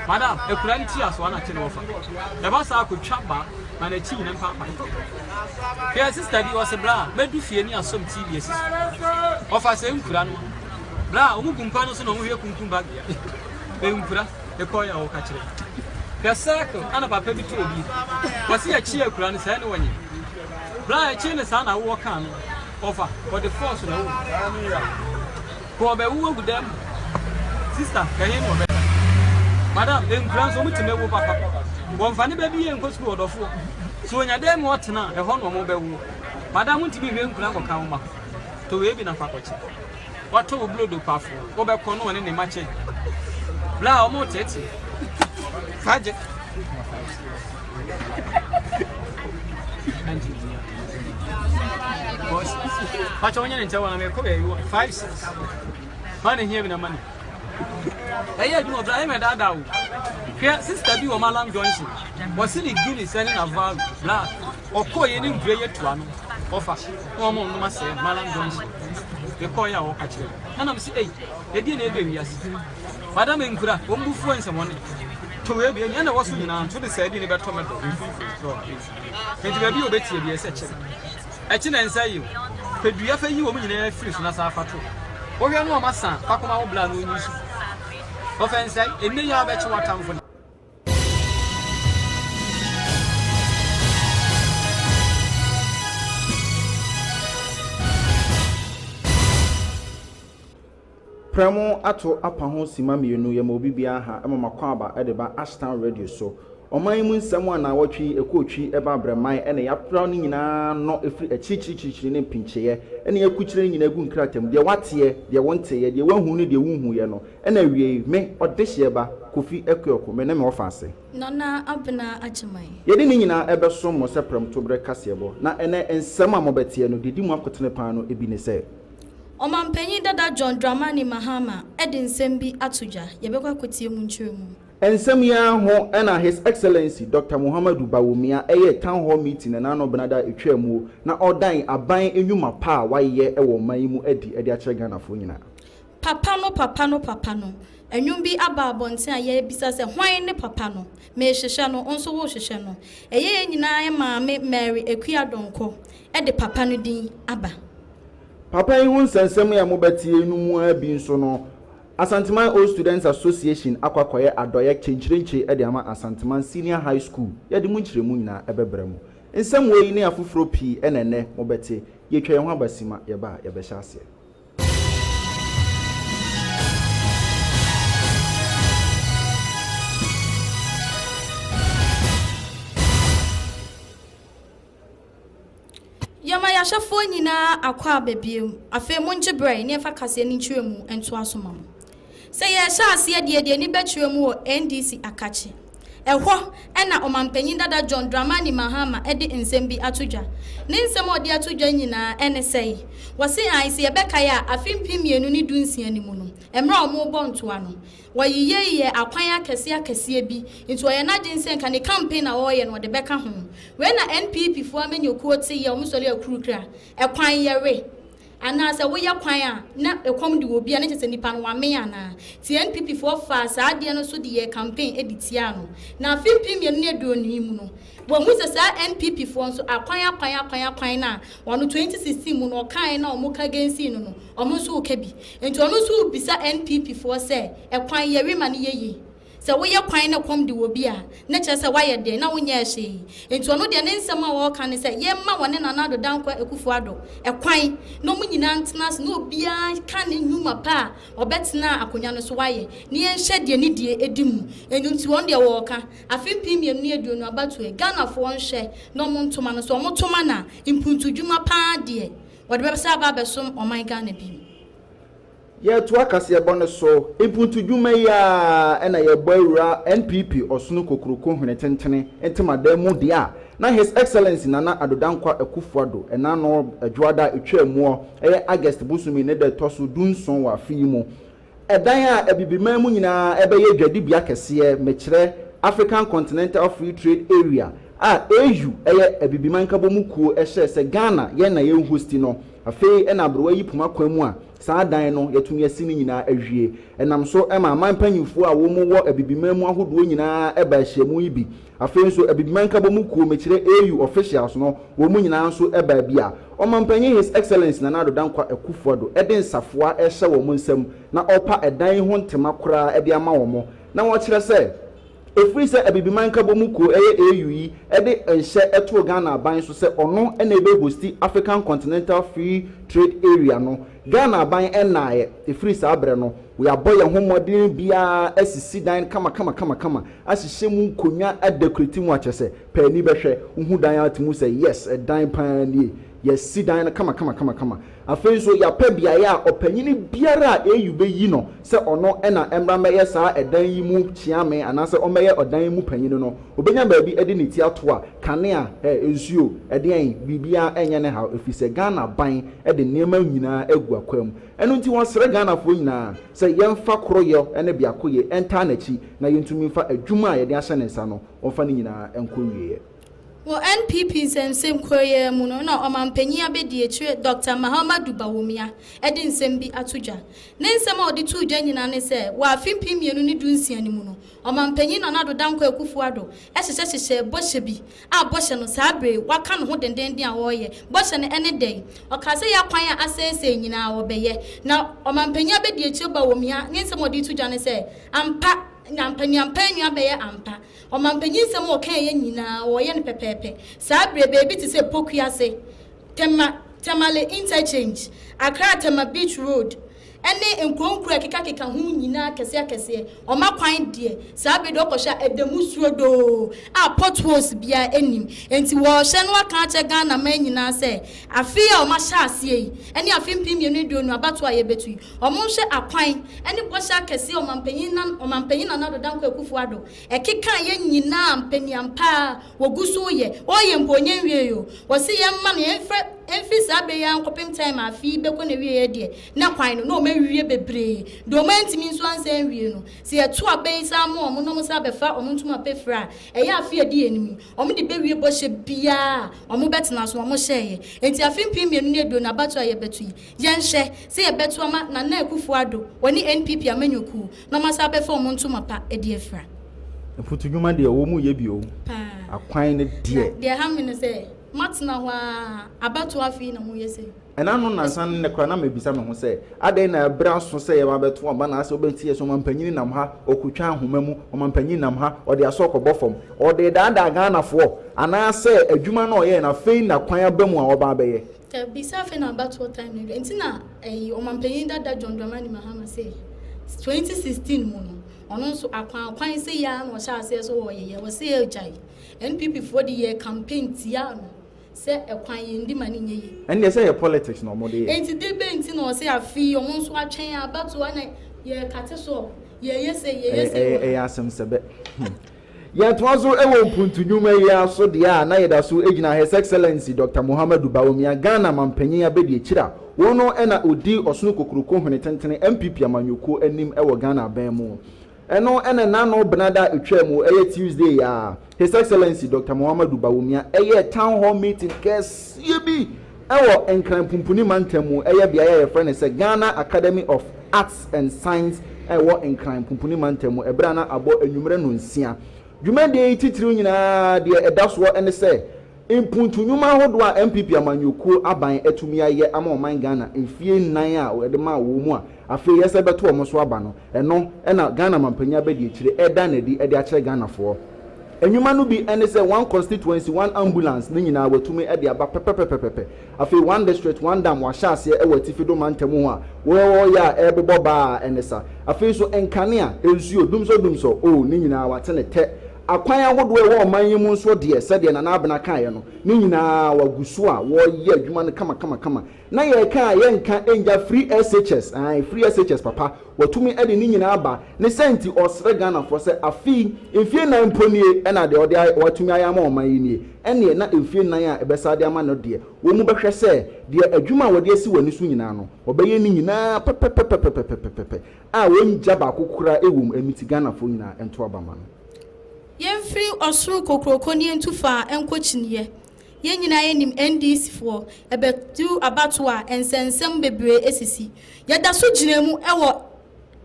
Madam, akura ntiasoɔ na kye na wɔfa. Ɛba saa kotwa ba ma n'akyi nyina mpaapae. Hwɛ sister bi ɔse bra mɛdu fie ne asɔm TV asi so. Ɔfa sɛ nkura no a. Bra ɔmo gu mpa no so na ɔmo hwɛ kunkum bagea. Nkura ekɔɔ yɛ a ɔka kyerɛ. Hwɛ circle ana papa bi tɔɔ bi. Ɔse yɛkye akura no sɛɛ ne wɔnyɛ. Bra yɛkye no saa na wowɔ kaa no. Ɔfa ɔde force na ɛwɔ. Kɔ ɔbɛwo agu dan mu. Sister, ɛhe na ɔbɛda? Madam, nkura nso wɔn tumi wo papa. Wɔnfa ne ba bi yɛ nkɔ sukuu ɔdɔfoɔ. So onya dan mu ɔtena a, ɛhɔ na wɔn bɛwo. Madam, ntumi nhwɛ nkura nkɔka wo ma. Tɔ wei bi na fa kɔkyɛ. Watɔ wo blodo pafo, wobɛkɔ na ɔne ne ma kyɛ. Bla a wɔn tete. Fa gye. Pakyɛ wonyɛ ne nkyɛ wɔn amekɔ baabi wɔ 5 6 ma ne hia bi na ma ne ɛyɛ adwuma ɔbra ɛmɛ daadaa o. Hwɛ sister bi wɔ Malam Junction, wɔsi ne Guinness ɛne na valu bla ɔkɔ yɛ ne nkura yɛ tua no ɔfa na wɔn nnoma sɛ Malam Junction ekɔ yɛ a ɔka kyerɛ ɛna mo si ɛyi ɛdi na ɛbɛ wiase. Madam, nkura wɔn bu fuo nsɛmɔne to wei bi ɛnyɛ na ɛwɔ so nyinaa nto de sɛ ɛdi ne bɛtɔ mɛdɔ mfimfini so. Nti baabi a obɛtie bi ɛsɛ kyerɛ ɛkyi na nsa yi o pɛ dua fɛ yi wɔn nyinaa firi so na saa fa to wohwɛ no ɔma sa fa kɔma wo bla na onyi so ɔfɛ nsa ɛnne yi a wobɛkye w'atamfo no. Prɛmo ato apa ho sima 2. Yɛma obi biara ha ma makɔ de ba Ashtown Radio so. Ɔman yi mu nsɛm a naawɔtwe yi ɛkɔɔtwi ɛba abrɛman ɛna yɛapra no nyinaa no ɛfiri akyirikyirikyirikyiri ne mpinkyɛeɛ ɛna yɛakukyerɛ no nyinaa gu nkrataa mu, deɛ wateɛ, deɛ wonteeɛ, deɛ wahu ne deɛ wonhuiɛ no. Ɛna awiei me ɔdehyeɛ ba Kofi Akuoko, me ne me wɔfa ase Nana Abena Agyeman. Yɛde ne nyinaa ɛbɛsom mo sɛ prɛmtoberɛ kaseɛbɔ. Na ɛnɛ nsɛm a mobɛteɛ no didi mu akotene paa no ebi ne sɛ: Ɔmampanyin dada John Dramani Mahama de nsɛm bi ato dwa. Yɛbɛkɔ akɔtie mu nkyerɛ mu. Nsɛm yi ara ho ɛna His Excellency Dr. Muhammadu Bawumia ɛyɛ town hall meeting ɛna ano benada a ɛtwa mu na ɔdan aban nnwuma pa a wayɛ ɛwɔ ɔman yi mu adi ɛde akyerɛ Ghanafoɔ nyinaa. Papa no, papa no, papa no, ɛnwom bi aba abɔnten a yɛbisa sɛ hwan ne papa no? Mehwehwɛ no, nso wohwehwɛ no. Ɛyɛ yɛn nyinaa maame Mary Akua Donkor ɛde papa no din aba. Papa yi ho nsɛnsɛm a mobɛtie no mu ara bi nso no, Asanteman Old Students Association akɔ akɔyɛ adɔyɛ kyenkyerenkye de ama Asanteman Senior High School. Yɛde mu nkyerɛmu nyinaa ɛbɛbrɛ mu. Nsɛm wɔ yi ne afoforɔ pii ɛna ɛnɛ mobɛte. Yɛtwa yɛn ho aba sima, yɛba a yɛbɛhyɛ aseɛ. Yɛma yɛahyɛfoɔ nyinaa akɔ aba bio. Afei mongye berɛ ne yɛmfa kaseɛ no nkyerɛ mu ntoa so ma mo. Sɛ yɛhyɛ aseɛ deɛ deɛ ani bɛkyerɛ mu wɔ NDC akakye. Ɛhɔ ɛna ɔmampanyin dada John Dramani Mahama de nsɛm bi ato dwa. Ne nsɛm a ɔde ato dwa nyinaa ɛne sɛe. Wɔse an sɛ yɛbɛkae a, afe 2016 no mu no, mmerɛ a wɔrebɔ ntoa no, wɔyeyɛyɛ akwan akɛseɛ akɛseɛ bi, nti ɔyɛ n'adwene sɛ nka ne campaign a ɔreyɛ no ɔde bɛka ho. Wei na NPP foɔ amanyɔkuo te yɛ ɔmo sɔre akurukura ɛkwan yɛwe anaasɛ woyɛ kwan a na ɛkɔm de wɔ bi a ne kyerɛ sɛ nipa no wame anaa. Ti NPP foɔ faa saa adeɛ no so de yɛ campaign de tia no. Na afe 2020 yi mu no, wɔhu sɛ saa NPP foɔ nso akwan akwan akwan akwan na ɔno 2016 mu no ɔkae na ɔmo ka against no, ɔmo nso ka bi. Nti ɔno nso bisa NPP foɔ sɛ ɛkwan yɛwe ma no yɛ yie, sɛ woyɛ kwan na kɔm de wɔ bi a na kyerɛ sɛ woayɛ deɛ na wonyɛ hwee. Nti ɔno deɛ ne nsɛm a wɔreka ne sɛ yɛmma wɔne Nana Addo Dankwa Akufo Addo ɛkwan na ɔmo nyinaa ntena ase na obiara ka ne nnwuma pa a ɔbɛtena akonnwa no so wayɛ ne yɛnhyɛ deɛ ne deɛ edi mu. Ɛno nti wɔn deɛ wɔreka afe 2020 abatoɔ, Ghanafoɔ nhwɛ na ɔmo ntoma no so, ɔmo toma na mpuntudwuma paa deɛ wɔde bɛsɛ aba abɛsom ɔman Ghana bi. Yɛtoa kaseɛbɔ no so. Mpuntudwuma yi a ɛna yɛbɔ awura NPP ɔsono kokuroko hwene tentene ntemadan mu deɛ a na His Excellency Nana Addo Dankwa Akufo Addo ɛna no adwoada a ɛtwa muɔ, ɛyɛ August bosome ne da ɛtɔ so 17 wɔ afe yi mu, ɛdan a abibiman mu nyinaa ɛbɛyɛ dwadibea kɛseɛ, mekyerɛ African Continental Free Trade Area a AU, ɛyɛ abibiman nkabɔmu kuo, ɛhyɛ sɛ Ghana yɛn na yɛn host no. Afei ɛna aberewa yi poma kwan mu a Saa dan no, yɛatumi asi ne nyinaa awie. Ɛnam so ma aman mpanyimfoɔ a wɔwɔ Abibiman mu ahodoɔ nyinaa ba ahyiamu yi bi. Afei nso, Abibiman Nkabɔmu Kuo, mekyerɛ AU officials no, wɔn nyinaa nso baa bi a Ɔmampanyin His Excellency Nana Addo Dankwa Akufo-Addo de nsafoa rehyɛ wɔn nsam na ɔrepa ɛdan yi ho ntema koraa de ama wɔn na ɔkyerɛ sɛ ɛfiri sɛ Abibiman Nkabɔmu Kuo ɛyɛ AU yi de nhyɛ too Ghana aban so sɛ ɔno na ɛbɛ hosti African Continental Free Trade Area no, Ghana aban nnaeɛ. Ɛfiri saa berɛ no, yɛabɔ yɛn ho mmɔden biara asisi dan kamakamakamakama, ahyehyɛ mu nkonnwa, adekoreti mu a kyerɛ sɛ pɛ ani bɛhwɛ, wohu dan ara te mu sɛ yes, ɛdan pa ara nie. Yɛasi dan no kamakamakamakama. Afei nso yɛapɛ beaeɛ a ɔpanyini biara a AU bɛyi no sɛ ɔno na ɛmmra mmɛyɛ saa ɛdan yi mu kyeame anaasɛ ɔmmɛyɛ ɔdan yi mu panyini no, ɔbɛnya baabi de ne ti ato a kanea, ɛ, nsuo, ɛdeɛn, biribiara ɛnyɛ ne haw ɛfiri sɛ Ghana aban de nneɛma nyinaa agu akwan mu. Ɛno nti wɔsrɛ Ghanafoɔ nyinaa sɛ yɛmfa koroyɔ ne biakoyɛ ntaa n'akyi na yɛntumi mfa adwuma a yɛde ahyɛ ne nsa no wɔmfa ne nyinaa nkɔ wieɛ. Wɔ NPP nsɛmnsɛm koro yi ara mu no na Ɔmanpanyin Abadiakyire Dɔkta Mahamadou Bawumia de nsɛm bi ato dwa. Ne nsɛm a ɔde too dwa nyinaa ne sɛ wɔ afe 2016 no mu no, Ɔmanpanyin Nana Addo Dankwa Akufo-Addo hyehyɛ hyehyɛɛ bɔhyɛ bi a bɔhyɛ no saa bere yi waka ne ho dendeenden a ɔreyɛ. Bɔhyɛ no ne dɛn? Ɔkaa sɛ yɛn akwan a asɛesɛe nyinaa wɔbɛyɛ. Na Ɔmanpanyin Abadiakyire Bawumia ne nsɛm a ɔde reto dwa ne sɛ ampa na ampa nea ampa nua bɛyɛ ampa. Ɔmampanyin nsɛm a ɔkaeɛ nyinaa, wɔreyɛ no pɛpɛɛpɛ. Saa berɛ, baabi te sɛ Pokuase, Tema, Tamale Interchange, Accra Tema Beach Road, ne nkuro nkuro a ɛkekakeka ho nyinaa akɛseɛ akɛseɛ, wɔn akwan deɛ, saa berɛ deɛ wokɔhwɛ a, ɛda mu surodoo a potholes biara nnim. Enti wɔrehyɛ na wɔaka akyerɛ Ghana man nyinaa sɛ, afe yi a wɔahyɛ aseɛ yi ne afe 2020 abatoɔ a yɛrebɛto yi, Wɔnhwɛ akwan ne bɔhyɛ akɛseɛ a Ɔmanpanyin Nan Ɔmanpanyin Nana Addo Dankwa Akufo Addo ɛkekaa yɛn nyinaa mpaniampa a wɔgu so reyɛ, wɔreyɛ mpo ɔnyɛ nwiei o. Wɔse yɛmma no yɛmfrɛ ɛmfiri saa berɛ yi ara nkɔpem time a afe yi bɛkɔ n'awieɛ deɛ na kwan no na wɔn awie bebree. Deɛ wɔn antumi nso ansan anwie no, sɛ yɛto aba yi san ma wɔn na wɔn san bɛfa wɔn ntoma pɛ fira a, ɛyɛ afe a ɛdi yɛn anim yi, wɔn de bɛwie bɔhyɛ biara a wɔn bɛtena so wɔn hyɛeɛ. Enti afe 2020 abatoɔ a yɛbɛto yi, Yɛnhwɛ sɛ yɛbɛto ama Nana Akufo Addo, wɔne NPP amanyɔkuo, na wɔasan abɛfa wɔn ntoma pa de afira. Mfutu dwuma deɛ wɔn yɛ bi o. Paa. Akwan no deɛ. Na deɛ ɛha me ne sɛ, moatena hɔ ara, abatoɔ afe yi na moyɛ sei. Ɛna ano nnansa no nnɛ koraa na mebisa me ho sɛ, adɛn na ɛberɛ aso sɛ yɛba abɛto aba na asɛ wobɛte yɛ sɛ ɔmampanyini nam ha, ɔkotwa ahoma mu, ɔmampanyin nam ha, ɔde asɔ kɔbɔ fam. Ɔde redaadaa Ghanafoɔ anaasɛ adwuma no a ɔyɛɛ no afei na kwan aba mu a ɔba abɛyɛ? Dabi sɛ afei na abatoɔ time no adu nti na ɛyi ɔmanpanyin dada John Dramani Mahama sɛ 2016 mu no ɔno nso akwan akwan sɛ yi ara na ɔhyɛ aseɛ so wɔyɛyɛ wɔsɛ yɛ gyae NPP foɔ de yɛ campaign tia no sɛ ɛkwan yɛn di ma ne nyɛ yie. Ɛndeɛ sɛ yɛ politics na ɔmo de yɛ. Nti de bɛn nti na ɔsɛ afe yi ɔmo nso atwɛn abatoɔ na yɛ kate soɔ yɛyɛ sɛ yɛyɛ sɛ. Ɛyɛ asɛm sɛbɛ. Yɛtoa so wɔ mpuntu nnwuma yi ara so deɛ a na yɛda so gyina His Excellency Doctor Muhammadu Bawumia, Ghana Mampanyin abadiakyiri a ono na ɔdi Ɔsono Kokuroko Hwene Tentene NPP amanyɔkuo anim wɔ Ghana aban mu. Ɛno na n'ano benada a ɛtwaa mu, ɛyɛ Tuesday yi ara, His Excellency Doctor Muhammadu Bawumia yɛɛ Town Hall Meeting kɛseɛ bi wɔ Nkran Pumpuni mantam mu, ɛyɛ beaeɛ a yɛfrɛ no sɛ Ghana Academy of Arts and Science a ɛwɔ Nkran Pumpuni mantam mu, ɛberɛ a na abɔ anwummerɛ nnɔnsia. Dwumadie yi titiriw nyinaa deɛ ɛda soɔ ne sɛ mpuntu nnwuma ahodoɔ a NPP amanyɔkuo aban atumi ayɛ ama ɔman Ghana mfie nnan a wɔde maa wɔn mu a afei yɛsɛ bɛto wɔn so aba no, ɛno na Ghana manpanin abadiakyire reda no adi de akyerɛ Ghanafoɔ. Nnwuma no bi ne sɛ one constituency, one ambulance ne nyinaa wɔatumi de aba pɛpɛpɛpɛpɛ. Afei one district, one dam wɔahyɛ aseɛ wɔ Atifi do mantam hɔ a wɔreyɛ a ɛrebobɔ baa a ɛne sa. Afei nso nkanea, nsuo, dumsɔ dumsɔ, oh ne nyinaa wɔate no tɛ. Akwan ahodoɔ a ɛwɔ ɔman yi mu nso deɛ sɛdeɛ Nana Abena kaeɛ no, ne nyinaa wɔagu so a wɔreyɛ adwuma no kamakamakama. Na yɛreka a yɛnka nngya free SHS, ae free SHS papa. Watumi de ne nyinaa aba. Ne saa nti ɔsrɛ Ghanafoɔ sɛ afe yi, mfie nnan mpo nie na deɛ ɔde ayɛ, watumi ayɛ ama ɔman yi nie. Ɛnneɛ na mfie nnan a ɛbɛsan de ama no deɛ, wɔn bɛhwɛ sɛ deɛ adwuma a wɔde asi wɔn ani so nyinaa no, wɔbɛyɛ ne nyinaa pɛpɛpɛpɛpɛpɛpɛpɛ a wɔnngya baako koraa wɔ mu. Ɛno nti Ghanafoɔ nyinaa nto aba ma no. Yɛmfiri ɔsoro kokuroko ne yɛntu faa nkɔ kyiniiɛ. Yɛn nyinaa yɛnim NDC foɔ, ɛbɛdu abatoɔ a, nsɛnsɛm bebree esisi. Yɛda so gyina mu ɛwɔ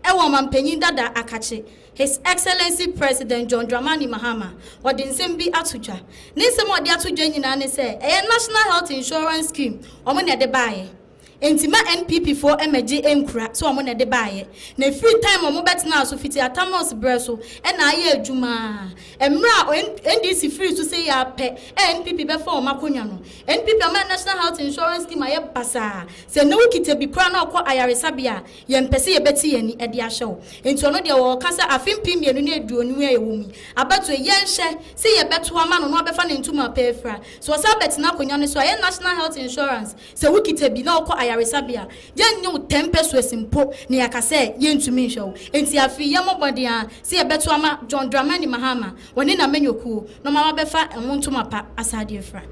ɛwɔ ɔmanpanyin dada akakye, His Excellency President John Dramani Mahama, ɔde nsɛm bi ato dwa. Ne nsɛm a ɔde ato dwa nyinaa ne sɛ ɛyɛ National Health Insurance Scheme ɔmo na ɛde baeɛ. Nti ma NPP foɔ mmɛgye nkura sɛ ɔmo na ɛde baeɛ. Na efiri time ɔmo bɛtena so fiti Atta Mills berɛ so ɛna ayɛ adwuma. Mmerɛ a NDC firi so sɛ yɛ apɛ ɛ NPP bɛfa ɔmo akonnwa no, NPP ama National Health Insurance Scheme ayɛ basaa. Sɛ ne wokita bi koraa na ɔkɔ ayaresabea a, yɛmpɛ sɛ yɛbɛte yɛn ani de ahyɛ wo. Nti ɔno deɛ wɔɔka sɛ afe 2020 a ɛwɔ mu yi, abatoɔ yi, yɛnhyɛ sɛ yɛbɛto ama no na wabɛfa ne ntoma pɛ afira. Sɛ ɔsan bɛtena akonnwa no so a, ɛyɛ National Health Insurance, sɛ wokita bi na wokɔ ayaresabea, yɛnnye wo 10 pesewas mpo na yɛaka sɛ yɛntumi nhwɛ wo. Nti afei yɛmmɔ mmɔden a sɛ yɛbɛto ama John Dramani Mahama, wɔne n'amanyɔkuo, na ɔma wabɛfa ɛho ntoma pa asadeɛ afira.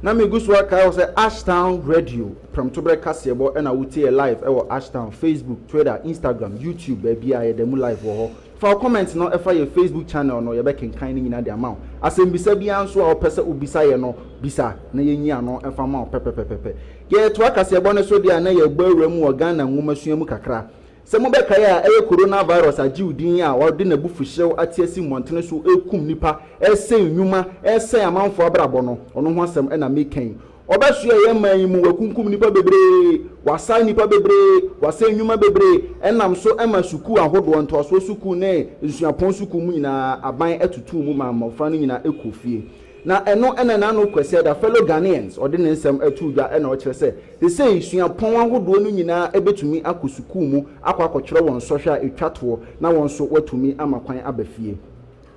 Na megu so akae wo sɛ Ashtown Radio prɛmtoberɛ kaseɛbɔ ɛna wotie yɛ live ɛwɔ Ashtown, Facebook, Twitter, Instagram, YouTube, baabiara yɛda mu live wɔ hɔ. Fa wo comment no ɛfa yɛ Facebook channel no, yɛbɛkenkan ne nyinaa de ama wo. Asɛmbisa biara nso a wopɛ sɛ wobisa yɛ no, bisa na yɛnyi ano ɛmfa ma wo pɛpɛpɛpɛpɛ. Yɛretoa kaseɛbɔ no so deɛ a na yɛrebɔ awura mu wɔ Ghana nwomasua mu kakra. Sɛ mobɛkae a, ɛyɛ coronavirus agye wo din a wɔde n'abufuhyew ate asi mmɔntene so rekum nnipa, resɛe nnwuma, resɛe amanfoɔ abrabɔ no, ɔno ho asɛm na mereka yi. Ɔbɛsoɛ yɛn man yi mu, wakunkum nnipa bebree, wasae nnipa bebree, wasɛe nnwuma bebree, ɛnam so ma sukuu ahodoɔ, ntoasoɔ sukuu ne nsuapɔn sukuu mu nyinaa, aban atutuu mu maa mmɔfra no nyinaa kɔɔ fie. Na ɛno na n'ano Kwasiada, fellow Ghanaians, ɔde ne nsɛm too dwa na ɔkyerɛ sɛ, Seesei suapɔn ahodoɔ no nyinaa bɛtumi akɔ sukuu mu akɔ akɔtwerɛ wɔn sɔhwɛ a ɛtwa toɔ na wɔn nso wɔatumi ama kwan aba fie.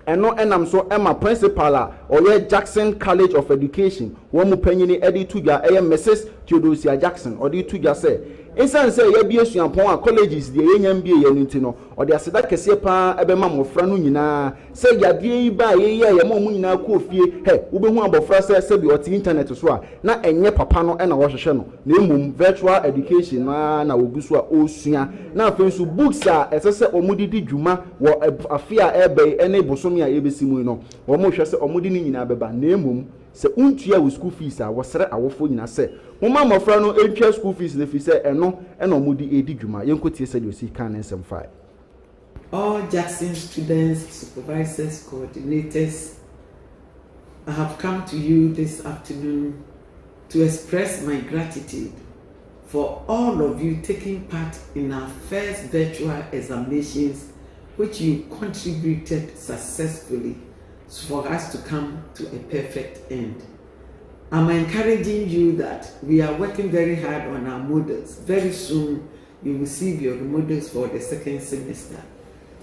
Ɛno nam so ma Principal a ɔyɛ Jackson College of Education wɔn mu panyini de reto dwa yɛ Misis Theodosia Jackson, ɔde reto dwa sɛ, Esiane sɛ yɛabue suapɔn a colleges deɛ yɛnnya mbieeɛ no nti no, ɔde aseda kɛseɛ pa ara bɛma mmɔfra no nyinaa Sɛ yadeɛ yi baeɛ yi a yɛma wɔn nyinaa kɔɔ fie, hɛ, wobɛhu abɔfra sɛ sɛbi ɔte internet so a, na ɛnyɛ papa no na ɔrehwehwɛ no, na mmom virtual education no ara na ɔgu so a ɔresua. Na afei nso books a ɛsɛ sɛ wɔde di dwuma wɔ afe a ɛreba yi ne bosome a ɛrebɛsi mu yi no, wɔrehwɛ sɛ wɔde ne nyinaa bɛba. Na mmom sɛ wontua wo school fees a, wɔsrɛ awofoɔ nyinaa sɛ momma mmɔfra no ntua school fees no ɛfiri sɛ ɛno na wɔde redi dwuma. Yɛnkɔtie sɛdeɛ ɔsi kaa ne nsɛm faeɛ. All Jackson students, supervisors, coordinators, I have come to you this afternoon to express my gratitude for all of you taking part in our first virtual examinations, which you contributed successfully for us to come to a perfect end. I'm encouraging you that we are working very hard on our models. Very soon, you receive your models for the second semester.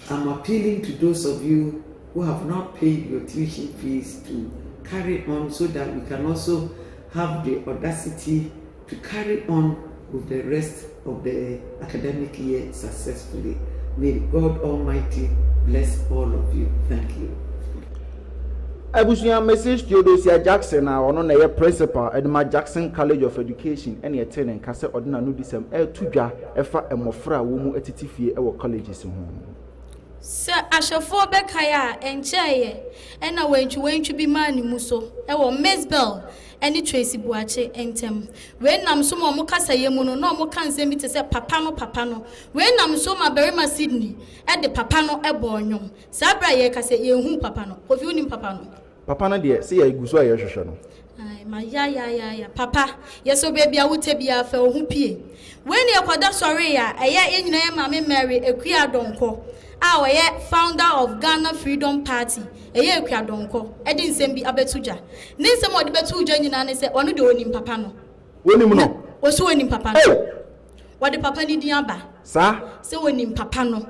I'm appealing to those of you who have not paid your tuition fees to carry on so that we can also have the audacity to carry on with the rest of the academic year successfully. May God Almighty bless all of you. Thank you. Abusua Mrs. Theodosia Jackson a ɔno na ɛyɛ principal de ma Jackson College of Education ɛna ɛtee ne nka sɛ ɔde n'anodisɛm ɛreto dwa ɛfa mmɔfra a wɔn mu tete fie wɔ colleges ho. Sɛ ahwɛfoɔ bɛkae a, ɛnkyɛeɛ na wantwiwantwi bi maa ne mu so wɔ Mzbel ne Tracy Boakye ntam. Wei nam so ma wɔn kasaeɛ mu no, na wɔka nsɛm bi te sɛ papa no, papa no. Wei nam so ma barima Sydney de papa no bɔɔ nnwom. Saa berɛ a yɛreka sɛ yɛnhuu papa no. Kofi wonim papa no? Papa no deɛ, sɛ yɛgu so a yɛrehwehwɛ no. Ai, mayayayaya. Papa, yɛsɛ wo baabi a wotɛ biara fa wo ho pie. Wei ne yɛkɔda sɔree a ɛyɛ yɛn nyinaa yɛ maame Mary Akua Donkor a ɔyɛ founder of Ghana Freedom Party, ɛyɛ Akua Donkor, de nsɛm bi abɛto dwa. Ne nsɛm a ɔde bɛtoo dwa nyinaa ne sɛ ɔno deɛ ɔnim papa no. Wonim no? Ɔse ɔnim papa no. Ei! Wɔde papa no din aba. Saa? Sɛ ɔnim papa no.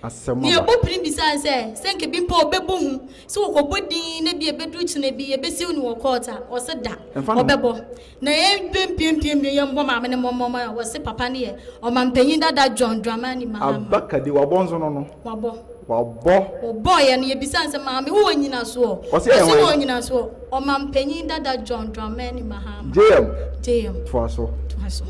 Asɛm Nea aba. ɛbɔ pirim bisaa no sɛ, sɛ nka bi mpo a ɔbɛbɔ hu sɛ wɔkɔbɔ din na bi a ɛbɛduru kyena bi yɛbɛsiw no wɔ court a, ɔse da, Ɛmfa ne ho. ɔbɛbɔ. Na yɛbɛmpiampia mu yɛmbɔ maame no mmɔmmɔmmɔ a, wɔse papa no yɛ Ɔmampanyin dada John Dramani Mahama. Aba kadi, wabɔ nso no no. Wabɔ. Wabɔ. Wɔbɔeɛ no, yɛbisaa no sɛ, maame wowɔ nyinasoɔ? Ɔse ɛyɛ Ɔse hwan? wɔ nyinasoɔ. Ɔmampanyin dada John Dramani Mahama. JM. JM. Toa so. Toa so.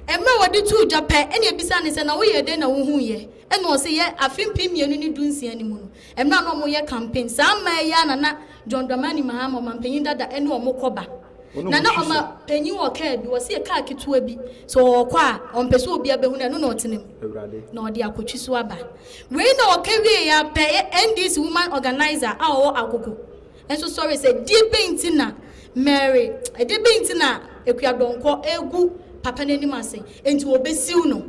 Mmerɛ a wɔde too dwa pɛ ɛna ɛbisaa no sɛ na woyɛɛ dɛn na wohuiɛ? Ɛna ɔse yɛ afe 2016 no mu no, mmerɛ a na wɔyɛ campaign, saa mmaa yi ara na na John Dramani Mahama, ɔmanpanyin dada, ɛne wɔn kɔ ba. Na na ɔma panyin wɔ kaa bi, wɔse yɛ kaa ketewa bi, sɛ ɔɔkɔ a, ɔmpɛ sɛ obiara bɛhu no, ɛno na ɔtena mu, na ɔde akɔtwi so aba. Wei na ɔka wieeɛ ara pɛ, yɛ NDC woman organiser a ɔwɔ Agogo nso sɔree sɛ, deɛ bɛn nti na Mary, ɛdeɛ bɛn nti na Akua Donkor regu papa no anim ase, enti wɔbɛsiw no.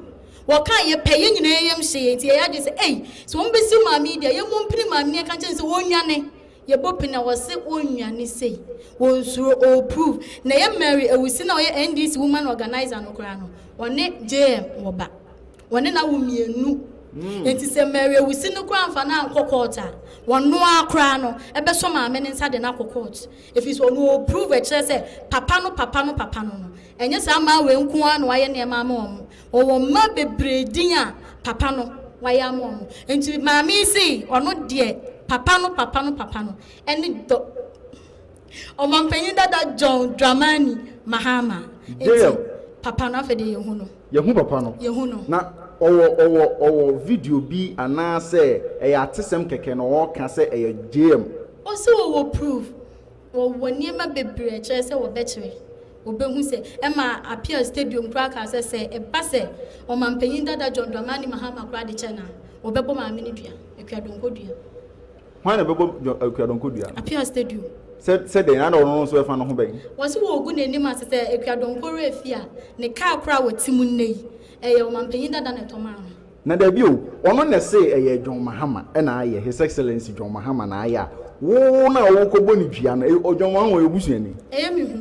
Wɔkaa yɛ pɛ, yɛn nyinaa yɛn yam hyee yɛn, nti yɛyɛ adwene sɛ, ei, sɛ wɔbɛsiw maame yi deɛ, yɛmmɔ mpini maame no yɛnka nkyerɛ no sɛ ɔnnwane. Yɛbɔ pin a wɔse ɔnnwane sei, ɔnsuro, ɔɔprove. Na ɛyɛ Mary Awusi no a ɔyɛ NDC woman organiser no koraa no, ɔne JM wɔ ba. Wɔne no awo mmienu. Enti sɛ Mary Awusi no koraa amfa no ankɔ court a, ɔno ara koraa no ɛbɛsɔ maame no nsa de no akɔ court. Ɛfiri sɛ ɔno ɔɔprove ɛkyerɛ sɛ papa no papa no papa no no, ɛnyɛ saa mmaa wei nko ara na wayɛ nneɛma ama wɔn. Ɔwɔ mma bebree din a papa no wayɛ ama wɔn. Nti maame yi se ɔno deɛ papa no papa no papa no ɛne dɔ ɔmampanyin dada John Dramani Mahama. Nti papa no afei deɛ yɛhu no. Yɛhu papa no. Yɛhu no. Na ɔwɔ ɔwɔ ɔwɔ video bi anaasɛ ɛyɛ atesɛm kɛkɛ na ɔreka sɛ ɛyɛ JM. Ɔse ɔwɔ proof. Wɔwɔ nneɛma bebree a ɛkyerɛ sɛ wɔbɛkyerɛ. Wɔbɛhu sɛ, ɛma Appiah Stadium koraa kaa sɛ, sɛ ɛba sɛ Ɔmanpanyin dada John Dramani Mahama koraa de kyɛ no a, wɔbɛbɔ maame no dua, Akua Donkor dua. Hwan na ɛbɛbɔ John, Akua Donkor dua no? Appiah Stadium. Sɛ, sɛ dɛn? Ana ɔno nso ɛfa ne ho bɛn? Wɔse wɔregu n'anim ase sɛ Akua Donkor werɛ fi a, ne kaa koraa a ɔte mu nnɛ yi, ɛyɛ Ɔmanpanyin dada na ɛtɔ maa no. Na dabi o, ɔno na ɛse ɛyɛ John Mahama na ayɛ, His Excellency John Mahama na ayɛ a, wo no a wokɔbɔ no dua no, ɛ, John Mahama ɔyɛ obusuani? Ɛyɛ me hu.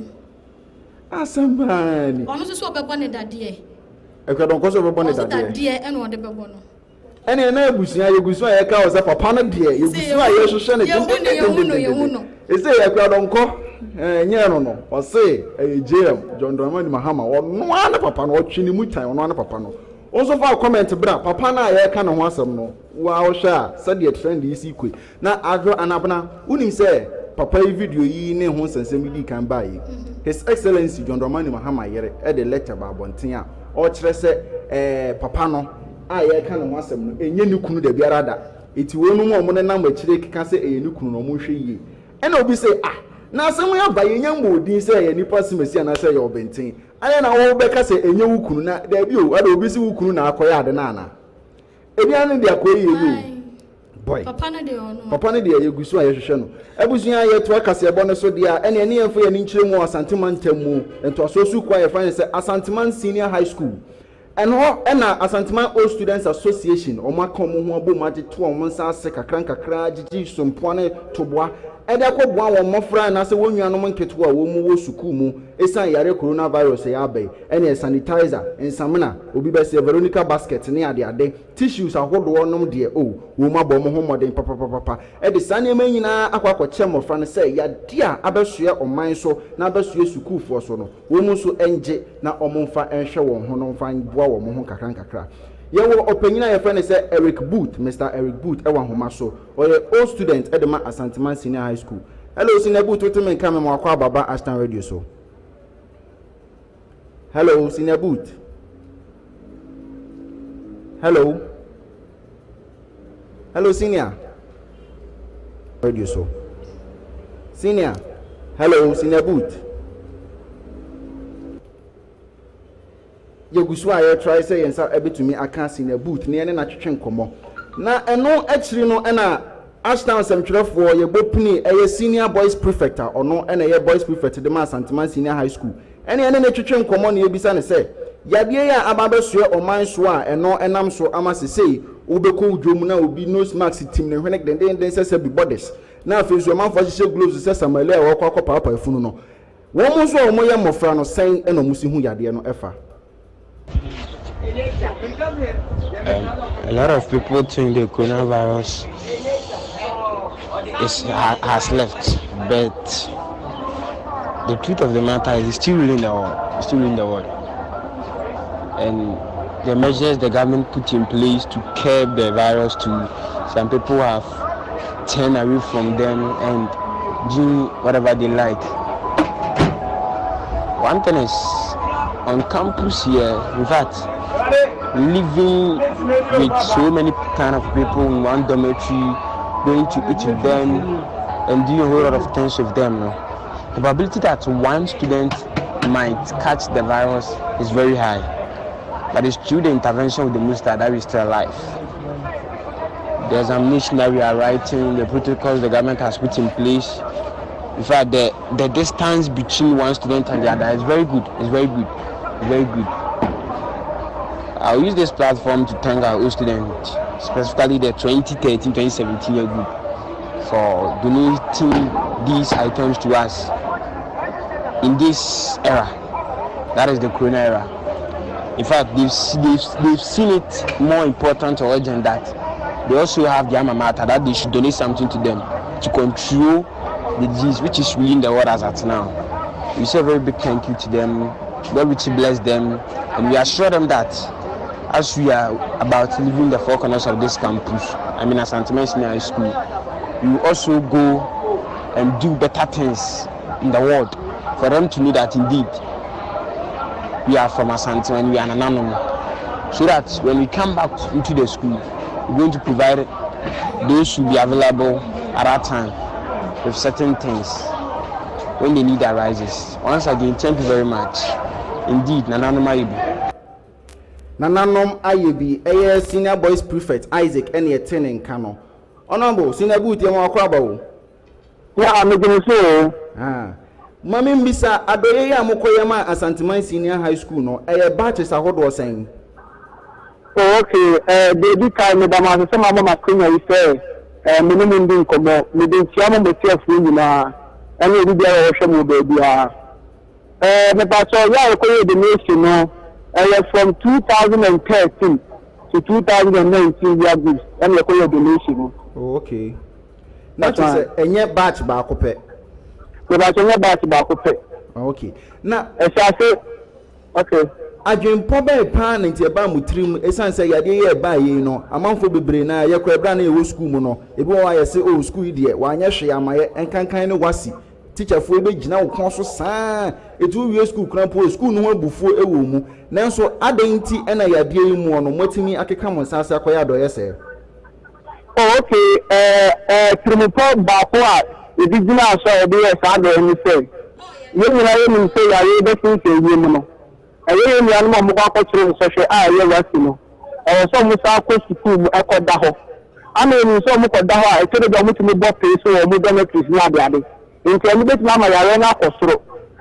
Asɛm paa ni. Ɔno nso sɛ ɔbɛbɔ no dadeɛ. Akuadɔnkɔ sɛ ɔbɛbɔ no Ɔse dadeɛ. dadeɛ ɛna ɔde bɛbɔ no. Ɛneɛ na abusua, yɛgu so a yɛka wɔ sɛ papa no deɛ, yɛgu so a yɛhwehwɛ no dendendendendenden. Ɛsei Akuadɔnkɔ, ɛɛ, nyɛ no no, ɔse ɛyɛ JM, John Dramani Mahama, ɔno ara ne papa no, ɔtwe ne mu tan, ɔno ara ne papa no. Wo nso fa wo comment bra, papa no a yɛreka ne ho asɛm no, wo ara wohwɛ a sɛdeɛ trend yi si kɔ yi. Na Adwo Anabena, wonim sɛ papa yi video yi ne ho nsɛnsɛm yi dii kan baeɛ yi, His Excellency John Dramani Mahama yere de letter baa abɔnten a ɔrekyerɛ sɛ ɛɛ papa no a yɛreka ne ho asɛm no, ɛnyɛ ne kunu dabiara da. Enti weinom a wɔnenam akyire rekeka sɛ ɛyɛ ne kunu no, wɔnhwɛ yie. Ɛna obi se, ah, na asɛm yi aba, yɛnnya mmɔɔ din sɛ ɛyɛ nipa simasi anaasɛ ɛyɛ ɔbenten. Adɛn na wobɛka sɛ ɛnyɛ wo kunu na daabi o, adɛn obi se wo kunu na akɔyɛ ade no anaa? Ebi ano de akɔyɛ yie o. Boy. Papa no deɛ ɔno. Papa no deɛ yɛgu so a yɛhwehwɛ no. Abusua yɛtoa kaseɛbɔ no so deɛ a ɛne ɛne yɛmfa yɛn ani nkyerɛ mu wɔ Asante mantam mu ntoasoɔ sukuu a yɛfrɛ no sɛ Asanteman Senior High School. Ɛhɔ na Asanteman Old Students Association wɔn aka wɔn ho abom agyetoa wɔn nsa ase kakra nkakra agyegye sompoa ne toboa de akɔboa wɔn mmɔfra anaasɛ wɔn nuanom nketewa a wɔn wɔ sukuu mu esiane yareɛ coronavirus yi aba yi, ɛneɛ sanitizer, nsamena, obi bɛseɛ Veronica basket ne adeade, tissues ahodoɔ nom deɛ oh, wɔn abɔ wɔn ho mmɔden papapapapa de saa nneɛma yi nyinaa akɔ akɔkyɛ mmɔfra no sɛ yadeɛ a abɛsoɛ ɔman so na abɛsoɛ sukuufoɔ so no. Wɔn nso ngye na wɔmfa nhwɛ wɔn ho no mfa mboa wɔn ho nkakrankakra. Yɛwɔ ɔpanyin a yɛfrɛ no sɛ Eric Booth, Mister Eric Booth wɔ ahoma so. Ɔyɛ old student de ma Asanteman Senior High School. Hello Senior Booth, wote me nka me ma wakɔ aba ba Ashtown Radio so. Hello Senior Booth. Hello. Hello senior. Radio so. Senior. Hello senior boot. Yɛgu so a yɛtrae sɛ yɛn nsa bɛtumi aka senior boot na yɛne no atwetwe nkɔmmɔ. Na ɛno akyiri no ɛna Ashtown nsɛmtwerɛfoɔ yɛbɔ pini ɛyɛ senior boys prefect a ɔno ɛna ɛyɛ boys prefect de ma Asanteman Senior High School Ɛne yɛne no twetwe nkɔmmɔ na yɛbisa no sɛ, yadeɛ yi a aba abɛsoɛ ɔman soɔ a ɛno nam so ama sesei wobɛkɔ wo dwom na obi nose mask tim ne hwene dendeenden sɛ sɛbi bɔdes na afei nso ɔmanfoɔ ahyehyɛ gloves sɛ Samalia a wɔrekɔ akɔpaapaa funu no, wɔn nso a wɔyɛ mmɔfra no sɛn na wɔsi hu yadeɛ no fa? Um, a lot of people think the coronavirus is, has left, but the truth of the matter is it's still ruling the world. It's still ruling the world. And the measures the government put in place to curb the virus to some people have turned away from them and doing whatever they like. One thing is On campus here, in fact, living with so many kind of people in one dormitory, going to eat with them and doing a whole lot of things with them. No? The probability that one student might catch the virus is very high. But it's through the intervention of the Musta that we're still alive. The examination that we are writing, the protocols the government has put in place. In fact, the, the distance between one student and the other is very good. It's very good. Very good. I'll use this platform to thank our old students, specifically the 2013 2017 year group, for donating these items to us in this era. That is the Corona era. In fact, they've, they've, they've seen it more important or urgent that they also have the alma mater that they should donate something to them to control the disease which is ruling the world as at now. We say a very big thank you to them. God richly bless them, and we assure them that as we are about leaving the four corners of this campus, I mean Asanteman Senior High School, we will also go and do better things in the world for them to know that indeed we are from Asante and we are Nananom. So that when we come back into the school, we're going to provide those who be available at that time with certain things when the need arises. Once again, thank you very much. Indeed, Nananom ayɛ bi. Nananom ayɛ bi ɛyɛ senior boys prefect Isaac ɛne ɛte ne nka no. Honorable senior boot yɛn wakɔ aba o. Ya, megye so o. Ah. Maame mbisa adɔyɛ yi a mokɔyɛ ma Asanteman Senior High School no ɛyɛ batches ahodoɔ sɛn? Oh, okay. Deɛ kan meda mo ase sɛ mama m'akonya yi sɛ me ne mo ndi nkɔmmɔ. Mede nkyia mo matiafoɔ nyinaa ɛne obi biara a wɔhwɛ mo baabiara. Mepakyɛ yɛ a yɛkɔyɛ donation no ɛyɛ from 2013 to 2019 year groups ɛna yɛkɔyɛ donation no. Oh, okay. Na kyerɛ sɛ ɛnyɛ batch baako pɛ. Mepakyɛ nyɛ batch baako pɛ. Oh, okay. Na ɛhyɛ ase okay. Adwempɔ bɛyɛ paa na nti ɛbaa mo tirim ɛsiane sɛ yadeɛ yɛ ɛbaa yei no amanfoɔ bebree na yɛkɔ ɛberɛ a na yɛwɔ sukuu mu no ebi wɔ hɔ a yɛsɛ oh sukuu yi deɛ wanyɛ hwee ama yɛ nkankan ne wasi tikyafoɔ bɛgyina wo kɔn so saa ɛti wowie sukuu kora mpo sukuu no ho abufuo ɛwɔ mu nanso adɛn nti ɛna yadeɛ yi mu no moatumi akeka mo nsa ase akɔyɛ adɔyɛ sɛɛ? Oh, okay. Tirimupɔ baako a yɛde gyina so a yɛde yɛ saa adɔyɛ no sɛ yɛn nyinaa yɛnim sɛ yareɛ bɛsensɛn wiem no ɛyɛ yɛn nuanom a wɔkɔ akɔkyerɛ nsɔhwɛ a ɛyɛ WASSCE no ɛwɔ sɛ wɔn san kɔ sukuu mu ɛkɔda hɔ ama yɛnim sɛ wɔn kɔda hɔ a ɛkyɛ de bi a wɔtumi bɔ pee so wɔ wɔn dormitories ne adeade nti ɛno bɛtumi ama yareɛ no akɔ soro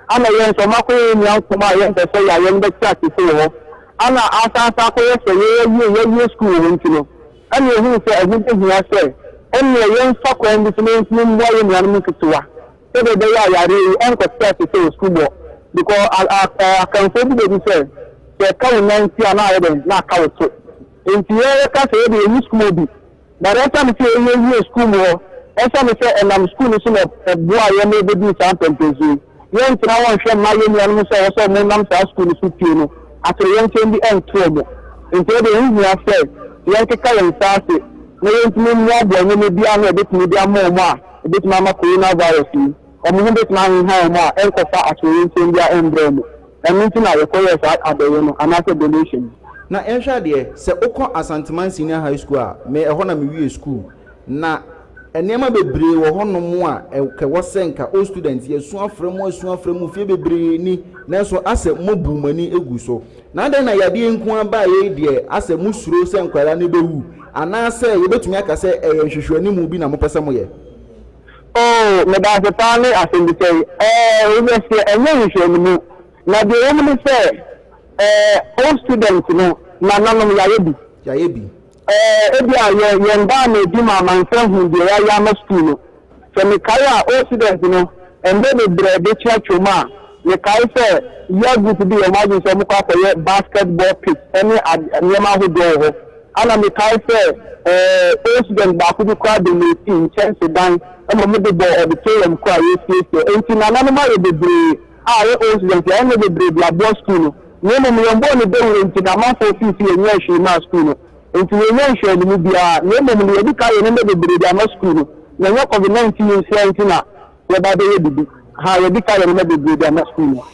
ama yɛn nso wɔn akɔyɛ yɛn nua nkɔmɔ a yɛn mpɛ sɛ yareɛ no bɛte ase wɔ hɔ ana asansan akɔyɛ sɛ yɛyɛ yɛwie sukuu wɔ hɔ nti no ɛna ehunu sɛ ɛho behia sɛ ɛnna yɛmfa kwan bi so na yɛntumi mmoa yɛn nuanom nketewa sɛdeɛ ɛbɛyɛ a yareɛ yi ɛnkɔte ase sɛ wɔ sukuu bɔ because akanfoɔ bi bɛbi sɛ sɛ ɛka wo nan ti a na ayɛ dɛn na aka wo to nti yɛyɛka sɛ yɛde yɛyi sukuu bi na ɛsane sɛ yɛyɛ wie sukuu mu hɔ ɛsane sɛ ɛnam sukuu no so na ɛboa yɛn na ɛbɛdi saa mpɛmpɛnsuo yi yɛntena wɔn hwɛ mma yɛn nuanom sɛ ɛwɔ sɛ ɔmo nam saa sukuu no so pie no atoyɛnkyɛn bi ɛnto ɔmo nti ɛde ɛho hia sɛ yɛnkeka yɛn nsa ase na yɛntumi mmoaboa nneɛma bi ano a ɛbɛtumi de ama ɔmo a ɛbɛtumi ama coronavirus yi ɔmo ho bɛtumi aheha ɔmo a ɛnkɔfa atoyɛnkyɛn bi a ɛmbrɛ ɔmo. Ɛno nti na yɛkɔyɛ saa adɔyɛ no anaasɛ donation. Na yɛnhwɛ adeɛ sɛ wokɔ Asanteman Senior High School a me ɛhɔ na mewie school na nneɛma bebree wɔ hɔnom a ɛwɔ sɛ nka old students yɛsu afrɛ mu asu afrɛ mu fie bebree ni nanso asɛ mobu mo ani egu so na adɛn na yadeɛ nko aba yɛ deɛ asɛ mo suro sɛ nkwadaa no bɛwu anaasɛ yɛbɛtumi aka sɛ ɛyɛ nhwehwɛnimu bi na mopɛ sɛ moyɛ? Oh, meda ase paa ne asɛmbisa yi. Wobɛseɛ ɛnyɛ nhwehwɛnimu na deɛ ɛwɔ mu ne sɛ old student no nananom yɛayɛ bi. Yɛayɛ bi. Ebi a yɛ yɛn daa na edi ma amansa hu deɛ yɛayɛ ama sukuu no. Sɛ mekae a old student no mmerɛ bebree de kyerɛkyerɛ mu a mekae sɛ year group bi yɛ wɔn adwene sɛ wɔkɔ akɔyɛ basketball pitch ɛne nneɛma ahodoɔ wɔ hɔ ana mekae sɛ old student baako bi koraa donate nkyɛnsedan ɛma wɔn de bɔ auditorium kɔ a yɛsiesie nti nananom ayɛ bebree a yɛ old student yɛayɛ no bebree de aboa sukuu no na mmom yɛn bɔɔ ne dawuro nti na amanfoɔ fiisi yɛnyɛ hwee maa sukuu no nti yɛnyɛ nhwɛanimu biara na mmom no yɛdi ka yɛ nneɛma bebree de ama sukuu no na ɛnyɛ COVID-19 nsia nti na yɛba bɛyɛ bibi ha yɛdi ka yɛ nneɛma bebree de ama sukuu no.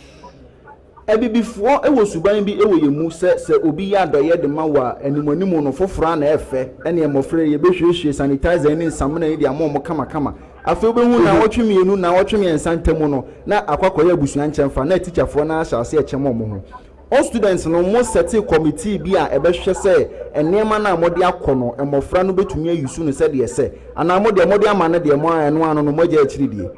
Abibifoɔ wɔ suban bi wɔ yɛn mu sɛ, sɛ obi yɛ adɔeɛ de ma wo a, animuanimu no, foforɔ ara na ɛfɛ. Ɛnneɛ mmɔfra yi, yɛbɛhwiehwie sanitizer yi ne nsamena yi de ama wɔn kamakama. Afei wobɛhu nnawɔtwe mmienu, nnawɔtwe mmiɛnsa ntam no, na akɔ akɔyɛ abusua nkyɛmfa, na atikyafoɔ no ara ahyɛ aseɛ rekyɛm wɔn ho. All students no, mo sɛtee committee bi a ɛbɛhwɛ sɛ nneɛma no a mode akɔ no, mmɔfra no bɛtumi ayusu no sɛdeɛ ɛsɛ, anaa mo deɛ mode ama no deɛ mo ara ɛno ano no moagyae akyiri die?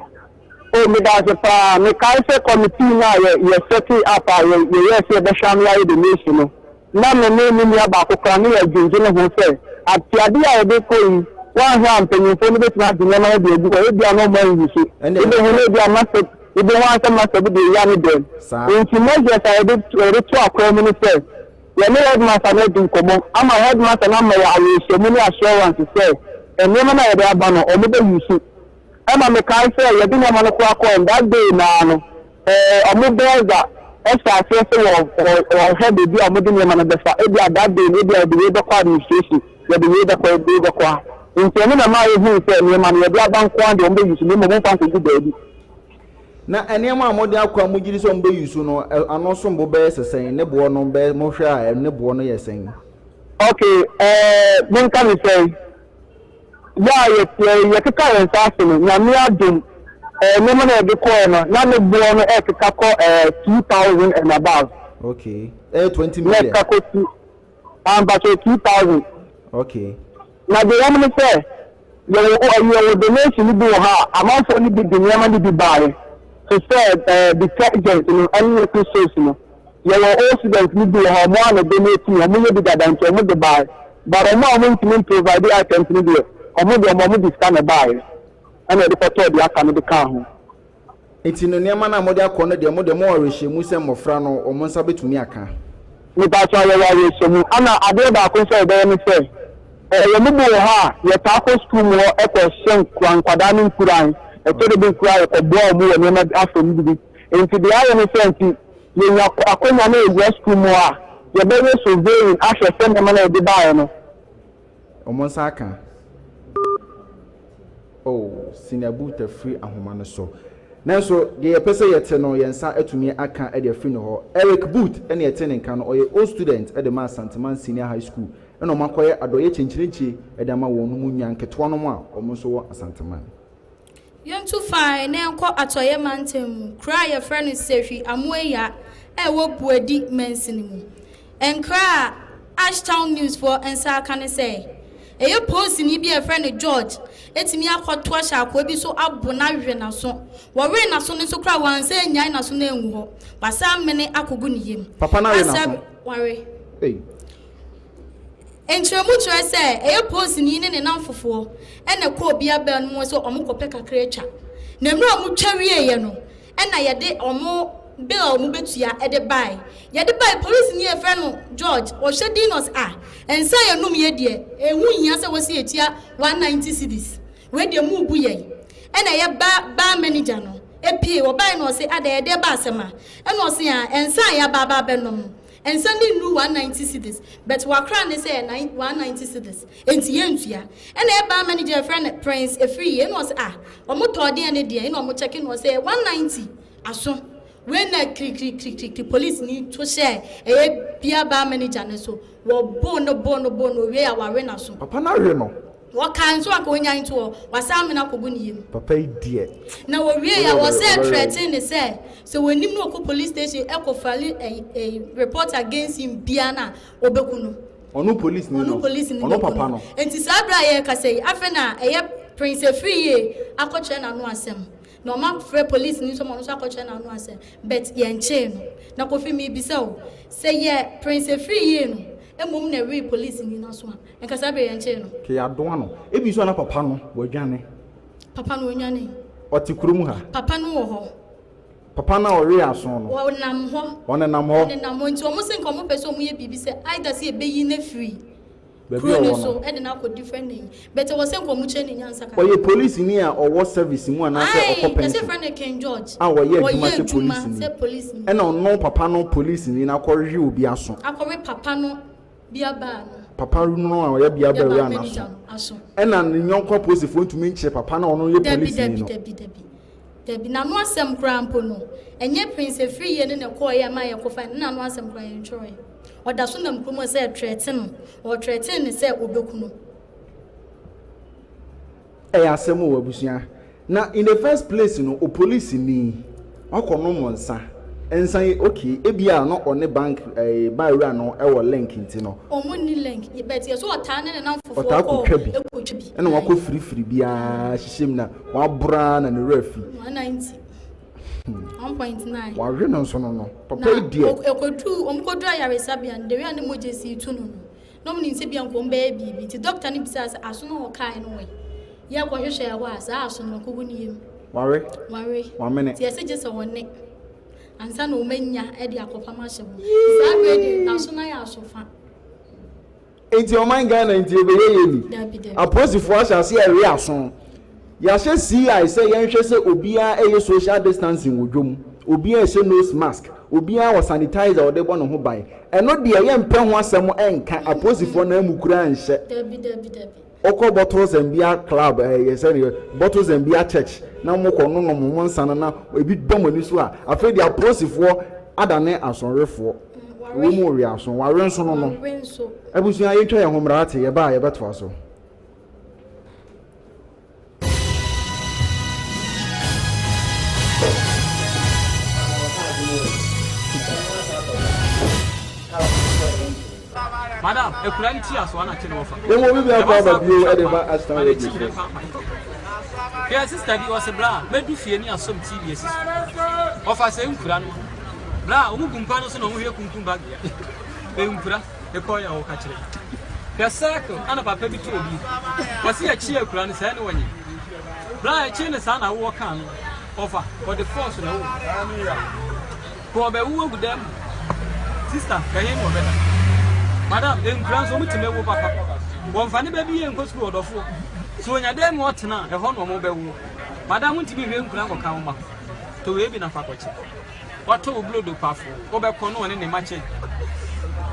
Oh, meda ase paa. Mekae sɛ committee no a yɛ yɛ setee up a yɛ yɛyɛɛ sɛ yɛbɛhwɛ ano ayɛ donation no, na me ne me nua baako koraa ne yɛdwendwene ho sɛ atiade a yɛde kɔ yi, woanhwɛ a mpanyimfoɔ no bɛtumi agye nneɛma no de agu hɔ, ebia na wɔn anyi so. Ɛnde Wobɛhu no ebia master, wobɛhu ara sɛ master bi de reyɛ ne dɛm. Saa. Nti measures a yɛde yɛde to akwan mu ne sɛ, yɛne headmaster no adi nkɔmmɔ ama headmaster no ama yɛ awerɛhyɛmu ne assurance sɛ nneɛma no a yɛde aba no, wɔbɛ use. Ɛma mekae sɛ yɛde nneɛma no koraa kɔe no, that day no ara no, eh, wɔn bursar hyɛɛ aseɛ sɛ wɔ, wɔ, wɔhwɛ baabi a wɔde nneɛma no bɛfa. Ebia that day no, ebia yɛde wei bɛkɔ administration, yɛde wei bɛkɔ, yɛde wei bɛkɔ ha. Nti ɛno na ɛmaa yɛhui sɛ nneɛma no yɛde aba nko ara deɛ wɔbɛ use, na mmom wɔmfa nkɔgu baabi. Na nneɛma a mode akɔ a mogye di sɛ wɔbɛ use no, ano som bo bɛyɛ sɛ sɛn? Ne boɔ no bɛyɛ, mohwɛ a, ne boɔ no yɛ sɛn? Okay, eh, menka no sɛn? Yɛ a yɛ yɛ yɛkeka yɛn nsa ase no, Nyame adom, ɛɛ nneɛma no a yɛde kɔɛ no, na ne boɔ no ɛkeka kɔ ɛɛ 2000 and above. Okay, ɛyɛ 20 Na million. ɛkeka kɔ two, ah mpakyɛw 2000. Okay. Na deɛ ɛwɔ mu ne sɛ, yɛwɔ o ɛyi yɛwɔ donation no bi wɔ hɔ a, amanfoɔ no bi de nneɛma no bi baeɛ, te sɛ ɛɛ detergent no ɛne liquid soaps no. Yɛwɔ old students no bi wɔ hɔ a ɔmo ara na donate me, ɔmo yɛ bi dada nti ɔmo de bae. But ɔmo a ɔmo ntumi mprovide items no deɛ, ɔmo deɛ ɔmo ɔmo de sika na ɛbaeɛ ɛna yɛde kɔtɔɔ deɛ aka no de kaa ho. Nti no nneɛma no a mode akɔ no deɛ mo deɛ mowɔ awerɛhyɛmu sɛ mmɔfra no wɔn nsa bɛtumi aka? Mepakyɛw yɛwɔ awerɛhyɛmu. Ɛna adeɛ baako nso a yɛbɛyɛ ne sɛ, ɛɛ yɛn mu bi wɔ hɔ a yɛtaa kɔ sukuu mu hɔ kɔ hyɛ nkura nkwadaa no nkuran, ɛtɔ da bi koraa yɛkɔboa wɔn wɔ nneɛma bi afa mu bi. Nti deɛ ayɛ ne sɛ nti yɛnya akwanya na yɛwura sukuu mu a, yɛbɛyɛ surveying ahwɛ sɛ nneɛma no a yɛde baeɛ no. Wɔn nsa aka. Oh, Senior Booth afiri ahoma no so. Nanso, deɛ yɛpɛ sɛ yɛte no, yɛn nsa atumi aka de afiri ne hɔ. Eric Booth na yɛte ne nka no, ɔyɛ old student de ma Asanteman Senior High School, ɛna wɔakɔyɛ adɔeɛ kyenkyerenkyie de ama wɔn mu nua nketewa nom a wɔn nso wɔ Asanteman. Yɛntu fae na yɛnkɔ Atɔeɛ Mantam mu, kuro a yɛfrɛ no Sehwi Amoaia a ɛwɔ Buadi mansini mu. Nkra a Ashtown News foɔ nsa aka ne sɛ, ɛyɛ polisini bi a yɛfrɛ no George atumi akɔto ahyɛ akoa bi so abo no awe n'aso. Wɔwee n'aso no nso koraa wansan annyae n'aso no angu hɔ. Wasan amene akɔgu ne yam. Papa no awe Asɛ n'aso. wawe. Ei. Nkyerɛmu kyerɛ sɛ ɛyɛ polisini ne ne nnamfofoɔ na ɛkɔɔ bia bɛn no mu sɛ wɔkɔpɛ kakra atwa. Na mmerɛ a wɔtwa wieeɛ no na yɛde wɔn bill a wɔbɛtua de baeɛ. Yɛde baeɛ, polisini a yɛfrɛ no George, ɔhwɛ din na ɔse ah, nsa a yɛnom yɛ deɛ, ɛho nhia sɛ wɔsi yɛtua 190 cedis. Wei deɛ morebu yɛn. Ɛna ɛyɛ bar, bar manager no pie, ɔbaeɛ na ɔse adɛn, ɛdeɛ ba asɛm a? Ɛna ɔse ah, nsa a yɛaba aba abɛnom no, Nsa no nnuru 190 cedis but wakra ne sɛ ɛyɛ 190 cedis nti yɛntua. Ɛna ɛyɛ bar manager yɛfrɛ no Prince Afriyie ɛna ɔse ah ɔmo tɔɔ deɛn ne deɛn ɛna ɔmo check na ɔse ɛyɛ 190 aso wei na kirikirikirikiri police ni to hyɛɛ ɛyɛ bia bar manager no so wɔboo no boo no boo no owiei a wawe n'aso. Papa no awe no. Wɔkaa nso anka ɔnyan to hɔ, wasan amene akɔgu ne yam. Papa yi deɛ. Na wɔwiei a Woyɛ wɔsɛɛ ɔbɛyɛ. threaten no sɛ sɛ wɔnim no ɔkɔ police station kɔ file ɛyi report against him biara no a ɔbɛku no. Ɔno police ni Ɔno no. police ni Ɔno bɛku papa no. no. Nti saa berɛ a yɛrekasa yi afei na ɛyɛ Prince Afriyie akɔkyerɛ n'ano asɛm. Na ɔma frɛ police ni nso ma ɔno nso akɔkyerɛ n'ano asɛm but yɛnkyee no. Na Kofi mebisa o, sɛ yɛ Prince Afriyie no mmom na ɛwee police ni no aso a, Nka saa bere yɛnkyee no. Kɛ yɛadoa no. Ebi nso a na papa no wadwane. Papa no ɔnwane. Ɔte kurom ha. Papa no wɔ hɔ. Papa no a ɔwee aso no. Ɔnam hɔ. Ɔnenam hɔ. Ɔnenam hɔ nti wɔn se nka wɔn pɛ sɛ wɔn yɛ biribi sɛ either sɛ yɛbɛyi no afiri Baabi kuro a no ɔwɔ so no. de no akɔ different ayi but ɛwɔ sɛ nka wɔn kyerɛ no nyansa kakra. Ɔyɛ polisini a ɔwɔ service mu anaasɛ Ae, ɔkɔ yɛse pension? frɛ no King George. A ɔyɛ adwuma Ɔyɛ sɛ adwuma polisini. sɛ polisini. Ɛna ɔno papa no polisini no akɔwe obi aso. Akɔwe papa no bia baa no. Papa no a ɔyɛ bia baa wura no aso. Ɛna ne yɔnko apolisifoɔ ntumi nkyere papa no a ɔno yɛ polisini no. Dabi dabi dabi. Dabi, n'ano asɛm koraa mpo no, ɛnyɛ Prince Afriyie no na ɛkɔeɛ a ma yɛkɔfae no, n'ano asɛm koraa yɛntwerɛeɛ. Ɔda so nam kurom hɔ sɛ ɛtrɛte no, ɔtrɛtee no sɛ ɔbɛku no. Ɛyɛ asɛm o abusua. Na in the first place no opolisini wakɔ nom nsa, nsa yi okay ebia na ɔne bank ɛɛ bar wura no ɛwɔ link nti no. Ɔmo nni link but yɛsɛ ɔtaa ne ne namfofoɔ Ɔtaa kɔ kotwa bi kotwa bi. ɛna wakɔ firifiri biara hyehyɛ mu na waboro ara na ne werɛ afi. 190, 1.9. Wawe no nso no no papa yi Na deɛ. ɛkɔduru ɔmo kɔduru ayaresabea no the way a ne mogya sii tu no no Na ɔmo nim sɛ bia nka ɔmo bɛyɛ biribi nti dɔkta no bisaa sɛ aso no a ɔkae no wɛn? Yɛ kɔ hwehwɛɛ hɔ a saa aso no wakogu ne yam. Wawe. Wawe. Wamene. Nti yɛse gye sɛ ɔne ansa na ɔmo anya de akɔpam ahyɛ hɔ. Nti saa berɛ deɛ aso no ayɛ aso fa. Nti ɔman Ghana nti ɛbɛyɛ yie ni? Dabi dabi. Apolisifoɔ ahyɛ aseɛ ɛwe aso. Yɛahyɛ CI sɛ yɛnhwɛ sɛ obiara ɛyɛ social distancing wɔ dwom, obiara ɛhyɛ nose mask, obiara wɔ sanitizer a ɔde bɔ ne ho ban. Ɛno deɛ yɛmpɛ ho asɛm nka, apolisifoɔ no amu koraa nhyɛ. Dabi dabi dabi. Wokɔ bottles and beer club ɛɛ yɛ sɛ ne bottles and beer church na mokɔ nonom mo nsa no na ebi ba mo ani so a, afei deɛ apolisifoɔ adane asɔrefoɔ. Ware. Wɔn mu we aso, wawe nso no no. Wawe nso. Abusua yɛntwa yɛn ho mmra ate, yɛba a yɛbɛtoa so. Madam, ekura nti aso ana kyene wɔfa. Yɛn wɔ bibi akɔ aba bio ɛde ba Ashtown Radio so. Hwɛ sister bi ɔse bra mɛdu fie ne asom TV asi so. Ɔfa sɛ nkura no. Bra ɔmo gu mpa no so na ɔmo hwɛ kunkum bag ya. Nkura. Ekɔe a wɔka kyerɛ. Hwɛ circle ana papa bi too bi. Wɔse yɛkye akura no sɛɛ ne wɔnyɛ. Bra a yɛkyee no saa na awowɔ kaa no. Ɔfa ɔde force na ɛwoo. Kɔ ɔbɛwo agu dan mu. Sister ɛhe na ɔbɛda. Madam nkura nso wɔn tumi wo papa. Wɔnfa ne ba bi yɛ nkɔ sukuu ɔdɔfoɔ. So onya dan mu ɔtena a ɛhɔ na wɔn bɛwo. Madam ntumi hwɛ nkura nkɔka wo ma. Tɔ wei bi na fa kɔkye. Wato wo blodo pafo, wobɛkɔ na ɔne ne mma kyɛ.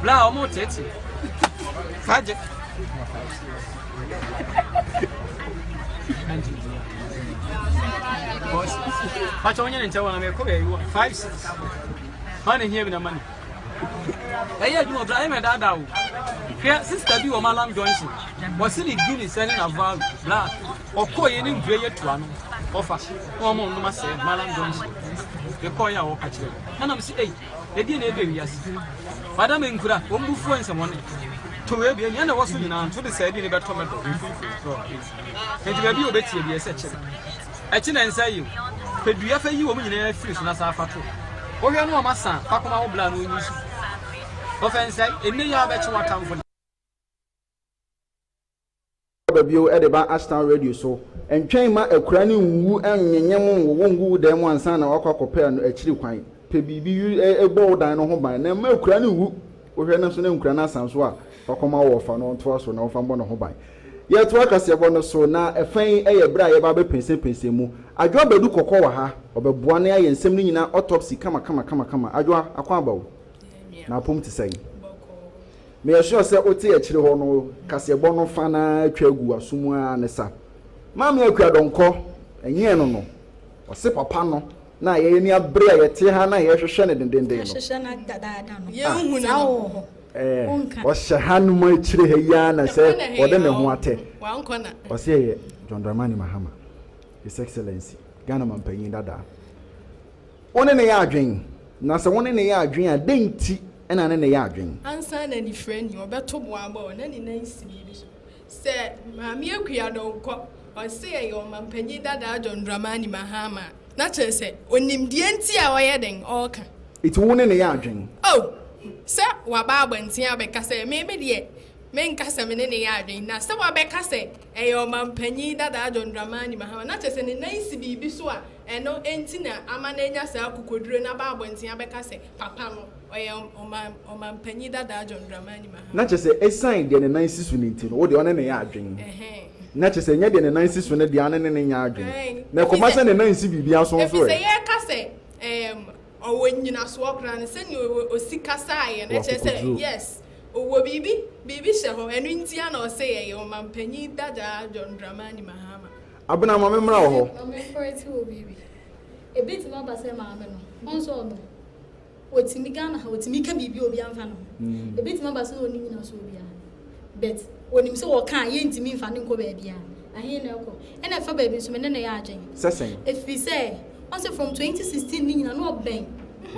Bla a wɔn tete. Fagye. Pakyɛ wonyɛ ne nkyɛn wɔn na mɛkɔ baabi wɔ 5 6. Hɔn na hia bi na mani. Ɛyɛ adwuma ɔbra ɛmɛ daadaa o. Hwɛ sista bi wɔ Malam Junction. Wɔsi ne Guinness ɛne na valu bla. Ɔkɔɔ yɛ ne nkura yɛ tua no ɔfa na wɔn nom asɛe Malam Junction. Mekɔɔ yɛ a wɔka kyerɛ me. Ɛna mese ei ɛdeɛ na ɛbɛ wiase. Madam nkura wɔn bu fuo nsɛmɔne. To wei bie nea na ɛwɔ so nyinaa nto de sɛ ɛde ne bɛtɔ mɛdɔ mfimfini so. Nti baabi a wɔbɛtie bi ɛsɛ kyerɛ. Ɛkyi na nsa yi o. Pɛ dua fa yi wɔn nyinaa firi so na san fa to. Wohwɛ no wɔn asan fa kɔma wo bla no onyi so. Wɔfɛ nsa ɛnne yi a wobɛkye w'atamfo. Aba bio de ba Ashtown Radio so. Ntwɛn mma akuraa no nwu nnyenyem nwowo ngu wo dan mu ansa na woakɔ akɔpɛ ɛno akyiri kwan. Pɛ biribi wi bɔ wo dan no ho ban na mma akuraa no nwu. Wohwɛ no nso na nkura no asan so a, fa kɔma wo wɔfa na ɔntoa so na ɔmfa mmɔ ne ho ban. Yɛretoa kaseɛbɔ no so na ɛfa yi yɛ berɛ a yɛba abɛpɛnsɛmpɛnsɛm mu. Adwoa Badu Kɔkɔ wɔ ha, ɔbɛboa na yɛayɛ nsɛm no nyinaa autopsy kamakamakama. Adwoa, akwaaba o. Na apom te sɛn? Meyɛ sure sɛ wote akyire hɔ no, kaseɛbɔ no fa no ara twa agu w'aso mu ara ne sa. Maame Akua Donkor, ɛnyɛ ɛno no, ɔse papa no na yɛn ani abere a yɛte ha na yɛhwehwɛ no dendenden no. Yɛhwehwɛ no dadaada no, Ah. Yɛnhu no no. Wɔ hɔ. Ɛɛ, Wonka. ɔhyɛ ha nom akyire ha yi ara na sɛ ɔde ne ho atɛ. Wankɔ na. Ɔse ɛyɛ John Dramani Mahama, His Excellency, Ghana mampanyin dadaa. Wo ne no yɛ adwen? Na sɛ wo ne no yɛ adwen a, dɛn nti na ne no yɛ adwen? Ansa na anifirani ɔbɛto bo abɔ wo na ne nan si biribi so. Sɛ Maame Akua Donkor ɔse ɛyɛ Ɔmanpanyin dadaa John Dramani Mahama a, na kyerɛ sɛ ɔnim deɛ nti a ɔyɛ dɛn ɔreka. Nti wo ne no yɛ adwen? Oh! Sɛ waba abɔnten abɛka sɛ me me deɛ menka sɛ me ne no yɛ adwen, na sɛ wabɛka sɛ ɛyɛ Ɔmanpanyin dadaa John Dramani Mahama na kyerɛ sɛ ne nan si biribi so a Ɛno nti na ama no anya saa akokoduro no aba abɔnten abɛka sɛ papa no, ɔyɛ ɔman ɔmanpanyin dadaa John Dramani Mahama. Na kyerɛ sɛ ɛsiane deɛ ne nan si so no nti no, wo deɛ ɔne no yɛ adwene. Ɛhɛn. Na kyerɛ sɛ ɛnyɛ deɛ ne nan si so no deɛ ɔne no nyɛ adwene. Ɛn. Na ɛkɔba sɛ ne nan nsi biribiara so nso Ɛfiri ɛ? sɛ yɛreka sɛ ɛɛm ɔwɔ nnyinasoɔ koraa no, sɛdeɛ ɔsi kasaeɛ no, Ɔwɔ ɛkyerɛ sɛ akokoduro. yes, ɔwɔ biribi, biribi hyɛ hɔ. Ɛno nti ara na ɔse ɛyɛ ɔmanpanyin dadaa John Dramani Mahama. Abena ma me mmra wɔ hɔ. Ma me nkorɛte wɔ biribi. Ebetumi aba sɛ maame no, ɔnsɔ ɔno. Otumi Ghana ha, otumi ka biribi a obiara mfa ne ho. Ebetumi aba sɛ na ɔnni nyinasoɔ biara. But onim sɛ ɔka a yɛntumi mfa no nkɔ baabiara. Ahe na ɛkɔ? Ɛna ɛfa baabi nso me ne no yɛ adwene. Sɛ sɛn? Ɛfiri sɛ, ɔn sɛ from 2016 ne nyina na ɔbɛn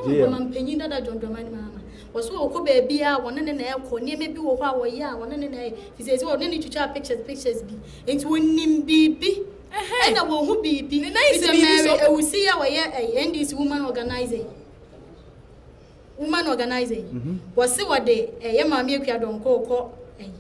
JM. ɔmampanyin dada John Dramani Mahama. Wɔso ɔkɔ baabiara a wɔne ne na ɛkɔ, nneɛma bi wɔ hɔ a wɔyɛ a wɔne ne na ɛyɛ. Firi sɛ ɛsɛ ɔne ne twitwaa pictures pictures bi. Nti wɔnim biribi. Ɛna wɔhu biribi. Ne nan si Firi sɛ biribi Mary so. Awusi a wɔyɛ ɛyi NDC woman organizer yi. Woman organizer yi. Wɔse wɔde ɛyɛ Maame Akua Donkor kɔ ɛyi.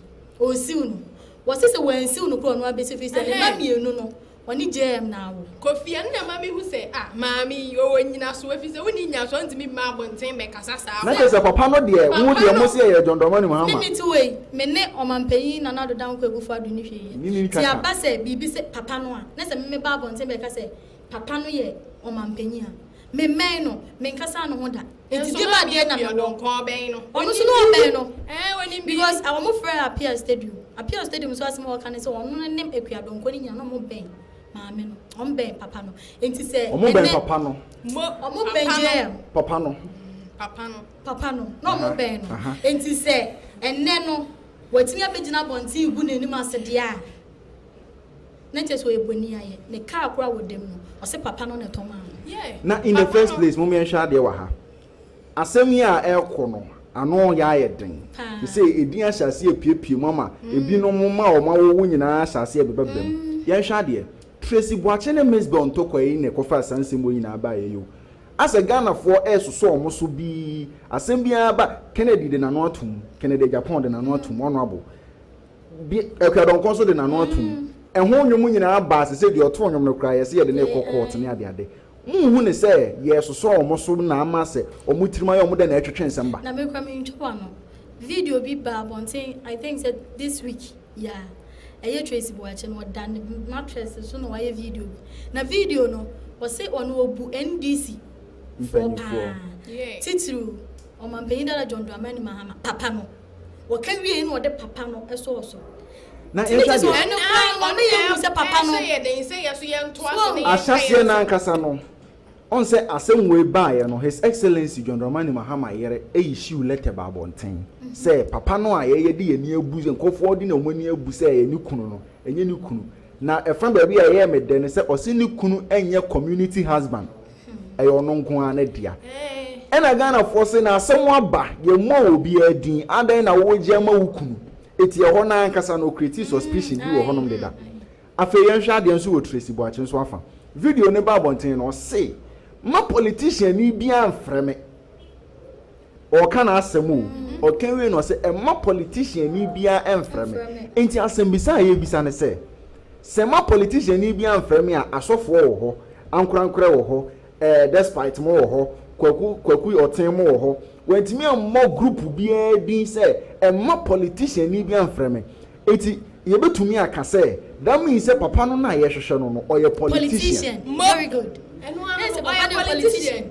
Ɔresiw no. Wɔse sɛ wɔansiw no koraa ɔno abɛsi firi sɛ ne mma mmienu no ɔne JM na awo. Kofi, ɛno na ɛma mehu sɛ ah maame yi ɔwɔ nnyinasoɔ ɛfiri sɛ wonni nnyinasoɔ a wontumi mma abɔnten mmɛkasa saa Na kyerɛ sɛ papa no deɛ wo Papa deɛ no. mo se ɛyɛ John Dramani Me Mahama. mete hɔ yi, me ne Ɔmanpanyin Nana Addo Dankwa Akufo-Addo nni hwee yɛ. Ne ne Nti twaka. aba sɛ biribi sɛ papa no a, na sɛ me meba abɔnten bɛka sɛ papa no yɛ ɔmanpanyin a, memmɛn no, menkasaa ne ho da. Nti Nso deɛ maame adeɛ na Akua mewɔ. Donkor ɔbɛn no. Ɔno nso na ɔbɛn no. Ɛɛ onim biribi. Because wɔn frɛ Appiah Stadium. Appiah Stadium nso asɛm a wɔka ne sɛ ɔno ne Akua Donkor no nyinaa na wɔn bɛn maame no, wɔn bɛn papa no. Nti sɛ Wɔn bɛn ɛnɛ papa no. Mo wɔn bɛn papa no. JM. Papa no. Papa no. Papa no na wɔn Aha, bɛn no. aha. Nti sɛ ɛnɛ no watumi abɛgyina abɔnten gu n'anim ase deɛ a, na kyerɛ sɛ ɔyɛ bɔni ayɛ. Ne kaa koraa wɔ dam no, ɔse papa no na ɛtɔ maa no. Yeah. Na in the Papa first no. place mom yɛnhwɛ adeɛ wɔ ha. Asɛm yi a ɛrekɔ no ano yɛ ayɛ den. Paa. Te sɛ edin ahyɛ aseɛ apiepie mu ama ebinom mma a wɔn awowo nyinaa ahyɛ aseɛ bebɛbam. Yɛnhwɛ adeɛ. Tracy Boakye ne Mizbel ntɔkwa yi na ɛkɔfaa saa nsɛm wei nyinaa baeɛ yi o. Asɛ Ghanafoɔ ɛresosɔ wɔn so bi, asɛm biara ba, Kennedy de n'ano atom, Kennedy Agyapong de n'ano atom, Honourable. Bi, Akua Donkor nso de n'ano atom. Ɛho nnwom nyinaa baa sese deɛ ɔtoo nnwom no koraa yɛse yɛde no rekɔ court ne adeade. Monhu no sɛ yɛresosɔ wɔn so na ama sɛ wɔn tirim ayɛ wɔn dɛ na ɛretwetwe nsɛm ba? Na me koraa mentwa w'ano. Video bi baa abɔnten I think sɛ this week yi a, ɛyɛ Tracy Boakye no ɔda ne mattress so na wayɛ video bi. Na video no ɔse ɔno ɔbu NDC foɔ paa. Mpanimfoɔ. Titiriw Ɔmanpanyin Dada John Dramani Mahama papa no. Wɔka wiei na ɔde papa no sɔɔ so. Na Nti ne yɛnhwɛ kyerɛ sɛ adeɛ. ɔno koraa no ɔno yɛn hu sɛ papa no. Ɛhyɛ yɛ den sɛ yɛ so yɛntoa so ne yɛnka Ahyɛaseɛ yɛn no so. ankasa no, ɔn sɛ asɛm wei baeɛ no, His Excellency John Dramani Mahama yere issue letter baa abɔnten sɛ papa no a yɛyɛ de yɛn ani abu, nkurɔfoɔ de wɔn ani abu sɛ ɛyɛ ne kunu no, ɛnyɛ ne kunu. Na ɛfa baabi a ɛyɛɛ me dɛ ne sɛ ɔse ne kunu nyɛ community husband. Ɛyɛ ɔno nko ara ne dea. Ɛna Ghanafoɔ se na asɛm aba, yɛmmɔɔ obiara din, adɛn na wogye ama wo kunu? Eti ɛhɔ no ankasa no ɔcreatii suspicion bi wɔ hɔnom deda. Afei yɛnhwɛ adeɛ nso wɔ Tracy Boakye nso afa. Video no ba abɔnten no ɔse, mma politiciani biara mfrɛ me. Ɔreka n'asɛm o, ɔka wie no ɔse mma politiciani biara mfrɛ me. Enti asɛmbisa a yɛrebisa ne sɛ, sɛ mma politiciani biara mfrɛ me a, asɔfoɔ wɔ hɔ, ankorankorɛ wɔ hɔ, eh, despite mo wɔ hɔ, Kwaku, Kwaku Ɔten mo wɔ hɔ, wantumi ammɔ group biara din sɛ mma politiciani biara mfrɛ me. Enti yɛbɛtumi aka sɛ that means sɛ papa no no a yɛhwehwɛ no no, ɔyɛ politician. Politician, very good. Ɛno ara Ɛyɛ no, sɛ papa ɔyɛ no yɛ politician. politician.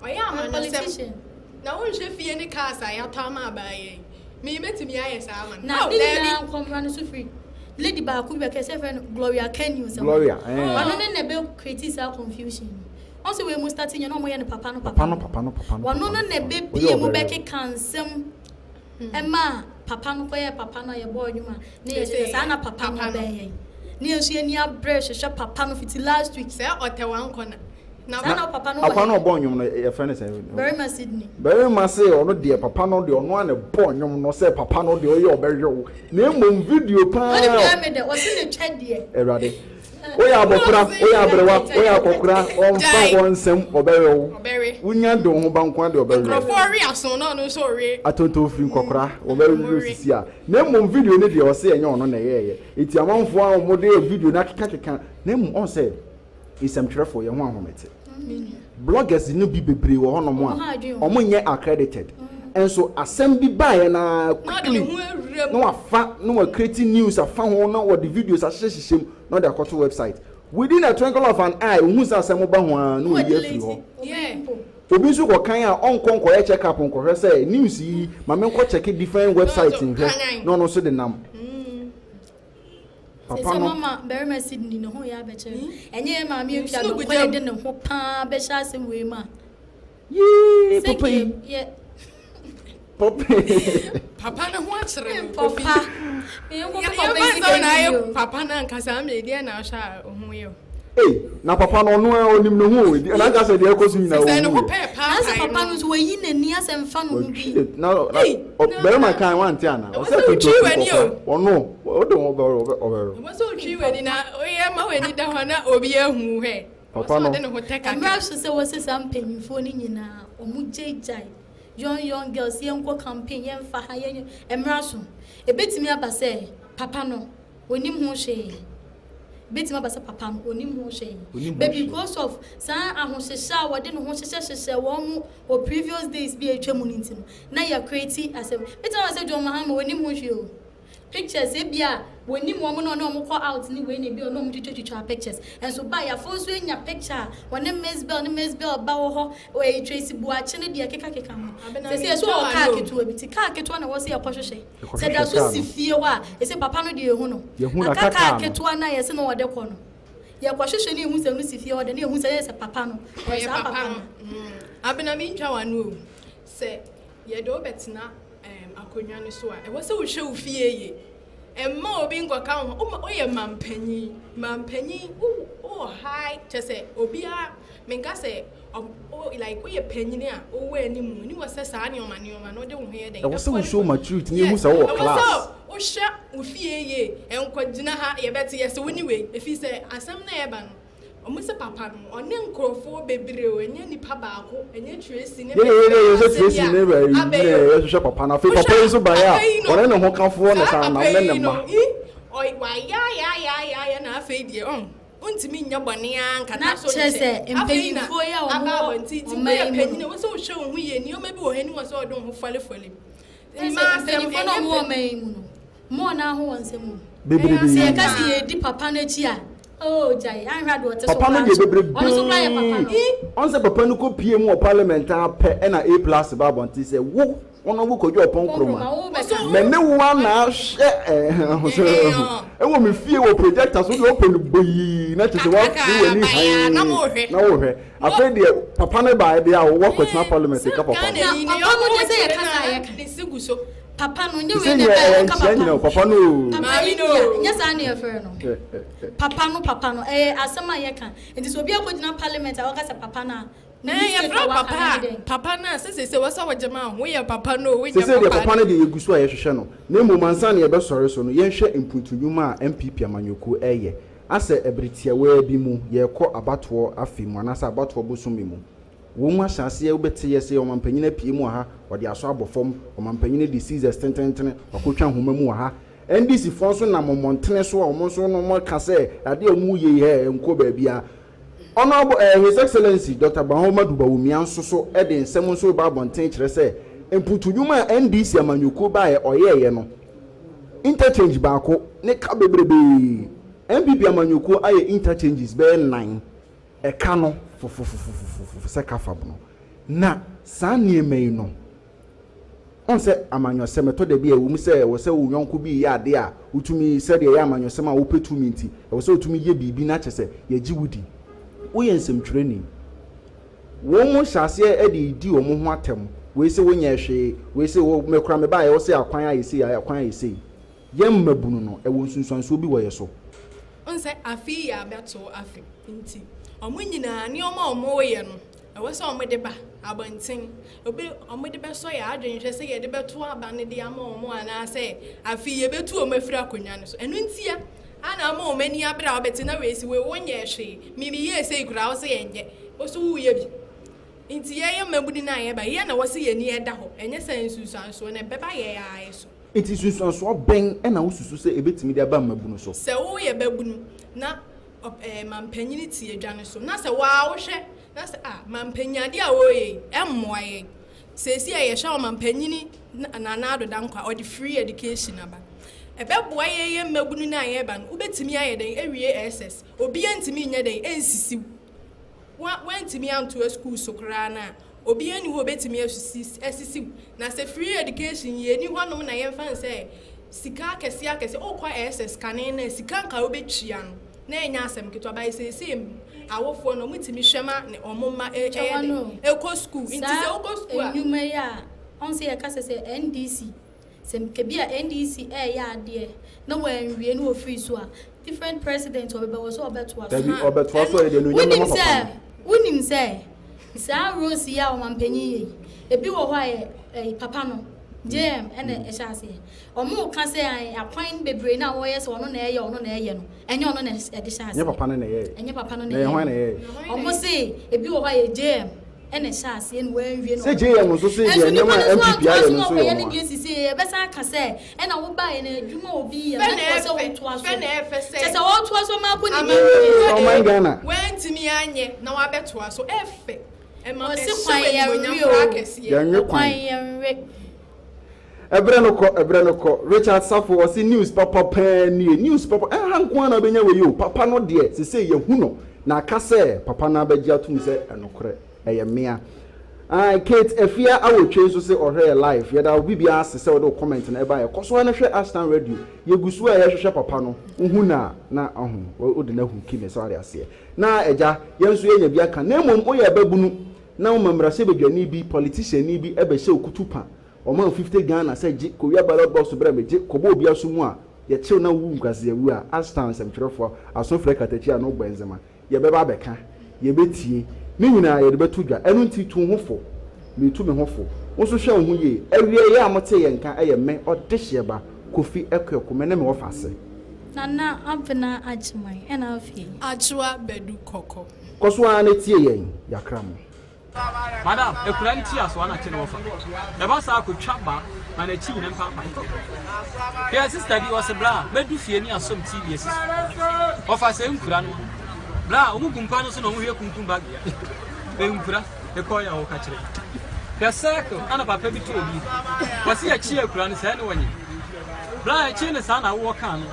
Ɔyɛ amanyɔsɛm. Na wonhwɛ fie ne cars a yɛatɔ ama abaayewa yi. Me mɛtumi ayɛ saa ama no. Na Oh, ne daabi. nyinaa nkɔmmra no so firi lady baako bi bɛkɛ sɛ fɛ no Gloria Kenny o sɛ Gloria, eh. Ɔno ne na ɛbɛ create saa confusion no. Ɔn sɛ wei mu start nyɛ na ɔmo yɛ no papa no papa no papa no papa no. Ɔno no na ɛbɛ pie mu bɛkeka nsɛm ɛmaa papa no kɔyɛɛ papa no a yɛbɔɔ nnwom a ne yɛ kyerɛ saa na papa no bɛyɛ ne yɛn nso yɛn ani abrɛ hwehwɛ papa no fiti last week. Sɛ ɔtɛ wankɔ na. Saa na papa no Akwa no ɔbɔ nnwom no yɛfrɛ no sɛ. Barima Sydney. Barima se ɔno deɛ papa no deɛ ɔno a na ɛbɔ nnwom no sɛ papa no deɛ ɔyɛ ɔbɛhwɛ wo na mmom video paa. Ɔne bia me dɛ ɔse ne twɛ deɛ. Awurade. Woyɛ abɔfra, woyɛ aberewa, woyɛ akɔkora, ɔmfa wɔn nsam, ɔbɛwe wo. Wonya de wo ho ba nko ara deɛ ɔbɛwe wo. Nkurɔfoɔ we aso na ɔno nso ɔwe. Atonto firi nkɔkora, wɔbɛwe wo sisi a. Na mmom video no deɛ ɔse ɛnyɛ ɔno na ɛyɛɛyɛ. Enti amanfoɔ a wɔde video no akekakeka, na mmom ɔhu sɛ nsɛmtwerɛfoɔ yɛn ho ahomete. Bloggers no bi bebree wɔ hɔnom a wɔnyɛ accredited. Nso asɛm bi baeɛ no ara quickly na wafa na wa create news afa ho na wɔde videos ahyehyɛhyehyɛ mu na ɔde akɔto website. Within a twinkle of an eye, ohun sɛ asɛm ba ho ara na oyi afiri hɔ. Obi nso kɔkan a ɔnkɔ nkɔyɛ check up nkɔhwɛ sɛ news yi ma menkɔ check different website nhwɛ na ɔno nso de nam. Papa Sɛ no. mama barima Sydney ne ho yɛ abɛkyerɛ no. Ɛnyɛ yɛn maame Akua Nsuo gu Donkor gyam. yɛde ne ho paa bɛhyɛ asɛm wei mu a. Yee, Sɛ papa yi. yɛ Papa yi. Papa no ho akyerɛ no. Kofi. papa. Yɛnkɔ Yɛ- papa Yɛmfa yi nsɛm na sika ayɛ yi o. papa no ankasa ama ɛdeɛ na ɔhwɛ a ɔho yɛ o. Ei, na papa no ɔno ara onim ne ho o. Edi- N'anka sɛ deɛ ɛkɔ so nyinaa Sɛ sɛ ne ɔhu ho yɛ. pɛɛ Nanso paapae papa no no. nso wayi n'ani asɛ mfa ne ho Watwi bi. ne na na Ei, ɔ- na- barima kan wante ana? Ɛwɔ Ɔsɛ sɛ tuntum wotwi w'ani kɔkɔɔ. o. Ɔno ɔde ho ɔbɛrɛ ɔbɛrɛ. Ɛwɔ sɛ wotwi w'ani na oyɛ ma w'ani da hɔ na obi ahu hwɛ. Ɛwɔ Papa sɛ no. ɔde ne ho tɛ kakra. Mmerɛ so sɛ wɔsɛ saa mpanyinfoɔ no nyinaa wɔn gyaegyae young young girls yɛnkɔ campaign yɛmfa ha yɛnyɛ mmerɛ so ebetumi aba sɛ papa no onim ho hwee ebetumi aba sɛ papa no onim ho hwee Onim ho but hwee. because of saa ahohyehyɛ a wɔde ne ho hyehyɛ hyehyɛ wɔn mo wɔ previous days bi a atwa mu no nti no na yɛ create asɛm ebetumi aba sɛ John Mahama onim ho hwee o pictures ebi a wɔnim wɔn na ɔne wɔn kɔ out ne wei na ebi a ɔne wɔn twitwatwitwa pictures nso ba yafo nso anya picture a wɔne Miss Bell ne Miss Bell ba wɔ hɔ wɔyɛ Tracy Buakye ne deɛ kekakeka ho Abena sɛ sɛ yɛsɛ mentwa wɔ kaa w'ano. ketewa bi ti kaa ketewa na wɔsɛ yɛkɔhwehwɛ Yɛkɔhwehwɛ sɛ da so kaa si no. fie hɔ a ɛsɛ papa no deɛ ehu no Yɛhu na aka aka kaa kaa no. ketewa no a yɛsɛ na wɔde kɔ no yɛkɔhwehwɛ ne ehu sɛ no si fie hɔ de ne ehu sɛ yɛ sɛ papa no ɔyɛ Ɔyɛ saa papa papa no. no Abena mentwa w'ano o. Sɛ yɛde wo bɛtena akonnwa no so a, ɛwɔ sɛ wohwɛ wo fie yie. Ɛmma obi nkɔka wo ho. Woma- Woyɛ mampanyin. Mampanyin, wo- wowɔ high kyɛ sɛ obiara menka sɛ like woyɛ panyin a wowɔ anim ni wɔ sɛ saa nneɛma nneɛma no wode wo ho yɛ dɛn. Ɛwɔ sɛ wo Ɛkɔ- show maturity na ehu sɛ wowɔ Ɛwɔ class. sɛ wohwɛ wo fie yie nkɔgyina ha yɛbɛte yɛ sɛ wo ne wei ɛfiri sɛ asɛm na ɛba no ɔmo sɛ papa no ɔne nkurɔfoɔ bebree o ɛnyɛ nipa baako ɛnyɛ Tracy ne Yɛ yɛ yɛ yɛ sɛ asɛm Tracy bi a ne bɛ yi abɛyɛ ne yɛhwehwɛ papa no afei papa yi nso baeɛ Papa yi a no- ɔne ne ho kafoɔ ne saa saa nam papa ne yi ne no, mma. yi, wayayayayaya na afei deɛ ɔn wontumi nyɛ bɔne a nkata Na so kyerɛ nkyɛ. sɛ Afei na mpanyinfoɔ yi a wɔn aba wɔ abɔnten nti ɔman woyɛ yi mu panyin no. a wo sɛ wohwɛ wo ho yie nneɛma bi wɔ hɔ ani wɔ sɛ ɔde wo ho fɔlefɔle mu. Sɛ Mmaa asɛm, mpanyinfoɔ no a ɛnyɛ wɔwɔ ɔman yi mu no mo na aho wɔn nsɛm o Bebrebe. sɛ yɛka sɛ yɛdi papa no akyi a oh gyae anhwɛ ade ɔte so Papa no koraa deɛ nso. bebrebe. ɔno nso koraa yɛ papa no Ɔn sɛ papa no kɔ pie mu wɔ parliament a pɛ ɛna A plus ba abɔnten sɛ wo ɔno wo kɔdwa ɔpɔn Nkrumah, kuroma. wo bɛka Mɛ ne wo ana ahwɛ ɛɛ ɛwɔ mi fie wɔ projector so deɛ ɔpɛ no boyii na kyerɛ sɛ wafiri w'ani Kakra, na hann mohwɛ. na wohwɛ afei deɛ papa no baeɛ deɛ a wɔwɔ kɔtena parliament ka papa no. Ghana ni Na ne papa no ɔmo deɛ sɛ kyerɛ yɛka na saa yɛka. ne se gu so. papa no nyɛ Sɛ wei na nyɛ ɛbɛyɛ ɛyɛ ɔka nkyia papa nyina o no papa no o. papa Maame yi no. deɛ nyɛ saa ne yɛfrɛ no papa no papa no ɛyɛ asɛm a yɛka nti sɛ obi akɔgyina parliament a wɔka sɛ papa no a Na ne mistake yɛfrɛ a waka papa no a ne dɛn? papa no a sɛ sɛ sɛ wɔ sɛ wɔgye ma wo woyɛ papa no o wonyɛ Sese deɛ papa papa no deɛ yɛgu so a yɛhwehwɛ no na mmom ansa na yɛbɛsɔre so no yɛnhwɛ mpuntunwuma a NPP amanyɔkuo ɛyɛ asɛ ɛbere tiawaa bi mu yɛrekɔ abatoɔ afe mu anaasɛ abatoɔ bosome mu wɔn mu ahyɛ aseɛ wobɛte yɛ sɛ ɔmampanyin apue mu wɔ ha ɔde aso abɔ fam ɔmampanyin de scissors tententen wakɔtwa nhoma mu wɔ ha NDC foɔ nso nam mmɔntene so a wɔn nso no wɔka sɛ adeɛ a wɔn yɛ yi ɛ nkɔ baabi a Honourable His Excellency Dr. Mahamudu Bawumia nso so de nsɛm nso ba abɔnten kyerɛ sɛ mputunwuma a NDC amanyɔkuo baeɛ ɔyɛɛyɛ no interchange baako ne ka bebrebee NPP amanyɔkuo ayɛ interchanges bɛyɛ nnan ɛka no fofofofofofo sɛ kafab no na saa nneɛma yi no ɔn sɛ amanyɔsɛm ɛtɔ da bi a ɛwɔ mu sɛ ɛwɔ sɛ wo yɔnko bi yɛ ade a wotumi sɛdeɛ ɛyɛ amanyɔsɛm a wopɛ tumi nti ɛwɔ sɛ wotumi yɛ biribi na kyɛ sɛ yɛgye wo di woyɛ nsɛmtwerɛni wɔn mo hyɛ aseɛ de di wɔn ho atɛm wei sɛ wonyɛ hwee wei sɛ wo mekora me baeɛ wɔ sɛ akwan ayɛ sei akwan ayɛ sei yɛn mmabunu no ɛwɔ nsunsuansoɔ bi wɔ yɛ so. N sɛ afe yi yɛ abɛto afe nti ɔmo nyinaa nneɛma a ɔmo yɛ no ɛwɔ sɛ ɔmo de ba abɔnten obi ɔmo de bɛsɔ yɛ adwene hwɛ sɛ yɛde bɛto aba no de ama ɔmo anaasɛ afe yi yɛbɛtu ɔmo afiri akonnwa no so ɛno ntia ana ama ɔmo ani abere a wɔbɛte na wei si wei wɔnyɛ hwee mimi yie sɛ ekura wɔ sɛ yɛnyɛ wɔso wuyɛ bi nti yɛyɛ mmabunu no a yɛba yɛ na wɔsɛ yɛn ani ɛda hɔ ɛnyɛ sɛ nsunsuansoɔ na ɛbɛba yɛ ayɛ so. Nti nsunsuansoɔ bɛn ɛna wosusu sɛ ebɛtumi de aba mmabunu so? Sɛ woyɛ babunu na mampanyini te adwa no so na sɛ waa wohwɛ na sɛ ah mampanyin adeɛ a wɔyɛ yi ɛmmoa yɛn seesi a yɛhwɛ ɔmampanyini Nana Addo Dankwa ɔde free education aba ɛbɛboa yɛn yɛ mmabunu no a yɛba no wobɛtumi ayɛ dɛn awie SS obiara ntumi nyɛ dɛn ɛnsisiw wantumi antoa school so koraa no a obiara ni hɔ obɛtumi asisi asisiw na sɛ free education yɛ ni hɔnom na yɛmfa n sɛ. Sika akɛseɛ akɛseɛ, wokɔ SS kane no a, sika nka wobɛtua no, na ɛnyɛ asɛm ketewa. But seesei awofoɔ no, wɔtumi hwɛ ma ne wɔn mma ɛyɛ dɛ, ɛkɔ sukuu. Nti sɛ wokɔ sukuu a. Saa nnwuma yi a, ɔn sɛ yɛka sɛ sɛ NDC, sɛ nka bi a NDC ɛɛyɛ adeɛ na wɔanwie na wɔfiri so a, different president ɔbɛba wɔ sɛ ɔbɛtoa so. Dabi, ɔbɛtoa so a yɛde anuonyam bɛma papa no. Wonim sɛ saa roles yi a ɔmampanyin yɛ yi, ebi wɔ hɔ a yɛ ɛyi papa no, JM ɛna ɛhyɛ aseɛ. Ɔmo ka sɛ ae akwan bebree no a wɔyɛ sɛ ɔno na ɛyɛ ɔno na ɛyɛ no, ɛnyɛ ɔno na ɛde hyɛ aseɛ. Ɛnyɛ papa no na ɛyɛɛ. Ɛnyɛ papa no na ɛyɛɛ. Na ɛyɛ hwan na ɛyɛɛ? Ɔmo se ebi wɔ hɔ a yɛ JM ɛna ɛhyɛ aseɛ na wɔanwie na Sɛ JM nso se deɛ nneɛma a NPP ayɛ no nso yɛ ɔmo a. Nso nipa no nso antoa so na ɔkɔyɛ ne deɛ sisi yɛbɛsan aka sɛ ɛna wobaeɛ no adwuma a obi yɛ no na ɛwɔ sɛ wotoa so. Kyɛ sɛ wɔtoa so ma akɔ ne Ee, ɔman Ghana. Wantumi anyɛ na wabɛtoa so ɛfɛ. Ɛma Ɔse ɛhyɛ kwan wo yɛ animuonyam nwe koraa o. kɛseɛ. Yɛnwe kwan. Kwan yɛ nwe. Ɛberɛ no kɔ, ɛberɛ no kɔ. Richard Safo ɔse news papa paa nie, news papa, ɛha nko ara na wobɛnya wei o, papa no deɛ sesei yɛahu no na aka sɛ papa no abɛgye atom sɛ ɛnokorɛ, ɛyɛ mea. Ae, Kate Afia Awotwe nso se ɔhwɛ yɛ live, yɛda obi biara ase sɛ wode wo comment no ɛbaeɛ, kɔ so ara na hwɛ Ashtown Radio, yɛgu so a yɛhwehwɛ papa no, wohu no a na ɔho, wode no ahuki me, sɛ wate aseɛ. Na agya, yɛn nso yɛanya bi aka, na mmom woyɛ ababunu na woma mmarahyɛbadwani bi, politician bi bɛhyɛ wo kutupa Ɔma wo 50 Ghana sɛ gye kowia ballot box brɛ me, gye kɔbɔ obi aso mu a yɛkyew na wowu nkwaseawu a, Ashtown nsɛmtwerɛfoɔ aso frɛ katakyi ano bɔ ndzema, yɛbɛba abɛka, yɛbɛtie, ne nyinaa yɛde bɛto dwa, ɛno nti tu wo ho fo, meretu me ho fo, wo nso hwɛ wo ho yie, Awieɛ a motee yɛn nka yɛ me ɔdehyeɛ ba Kofi Akuaku, me ne me wɔfase. Nana Abena Agyemang ɛna afei. Adwoa Badu Kɔkɔ. Kɔ so ara na tie yɛn, yɛakra mo. Madam, akura no ti asoa na kye na wɔfa. Ɛba saa kotwa ba ma n'akyi nyina mpaapae. Hwɛ sister bi ɔse bra mɛdu fie ne asɔm TV asi so. Ɔfa sɛ nkura no. Bra ɔmo gu mpa no so na ɔmo hwɛ kunkum bag ya. Nkura ekɔ ya ɔka kyerɛ. Hwɛ circle ana papa bi too bi. Ɔse yɛkye akura no sɛɛ ne wɔnye. Bra yɛkye ne saa na awowɔ kaa no.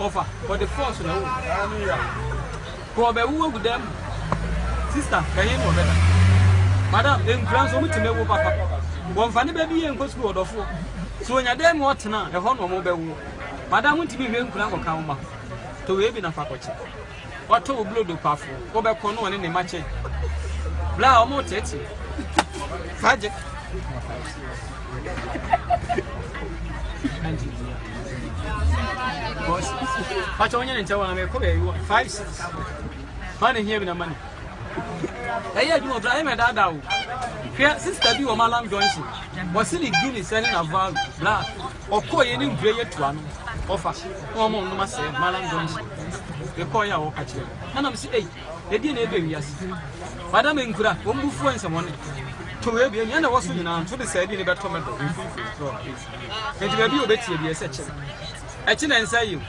Ɔfa ɔde force na ɛwɔ. Kɔ ɔbɛwo agu dan mu. Sister, ɛhe na ɔbɛda? Madam, nkura nso wɔn tumi wo papa. Wɔnfa ne ba bi yɛ nkɔ sukuu ɔdɔfoɔ. So onya dan mu ɔtena a, ɛhɔ na wɔn bɛwo. Madam, wontumi nhwɛ nkura nkɔka wo ma. Tɔ wei bi na fa kɔkyɛ. Ɔtɔ wo blodo pafo, wobɛkɔ na ɔne ne mma kyɛ. Bla a wɔn tete. Fa gye. Pakyɛ wonyɛ ne nkyɛn wɔn amekɔ baabi wɔ 5 6. Ma ne hia bi na ma ne. Ɛyɛ adwuma ɔbra ɛmɛ daadaa o. Hwɛ sista bi wɔ Malam Junction. Wɔsi ne Guinness ɛne na valu bla. Ɔkɔ yɛ ne nkura yɛ tua no. Ɔfa na wɔn nom asɛ Malam Junction. Ɛkɔ yɛ a wɔka kyerɛ. Ɛna mo si ei ɛdeɛ na ɛbɛ wiase. Madam nkura wɔn bu fuo nsɛmɔne. To wei bi ɛna ɛwɔ so nyinaa nso de sɛ ɛde ne bɛtɔ mɛdɔ mfimfini. Nti baabi a ɔbɛtie bi ɛsɛ kyɛ. Ɛkyi na nsa yi o.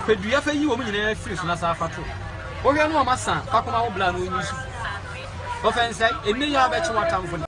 Pɛ dua fa yi wɔn nyinaa firi so na san fa to. Wohwɛ no wɔn asa fa kɔma wo bla na ɔnyi so. Wɔfɛ nsa ɛnne yi a wobɛkye w'atamfo no.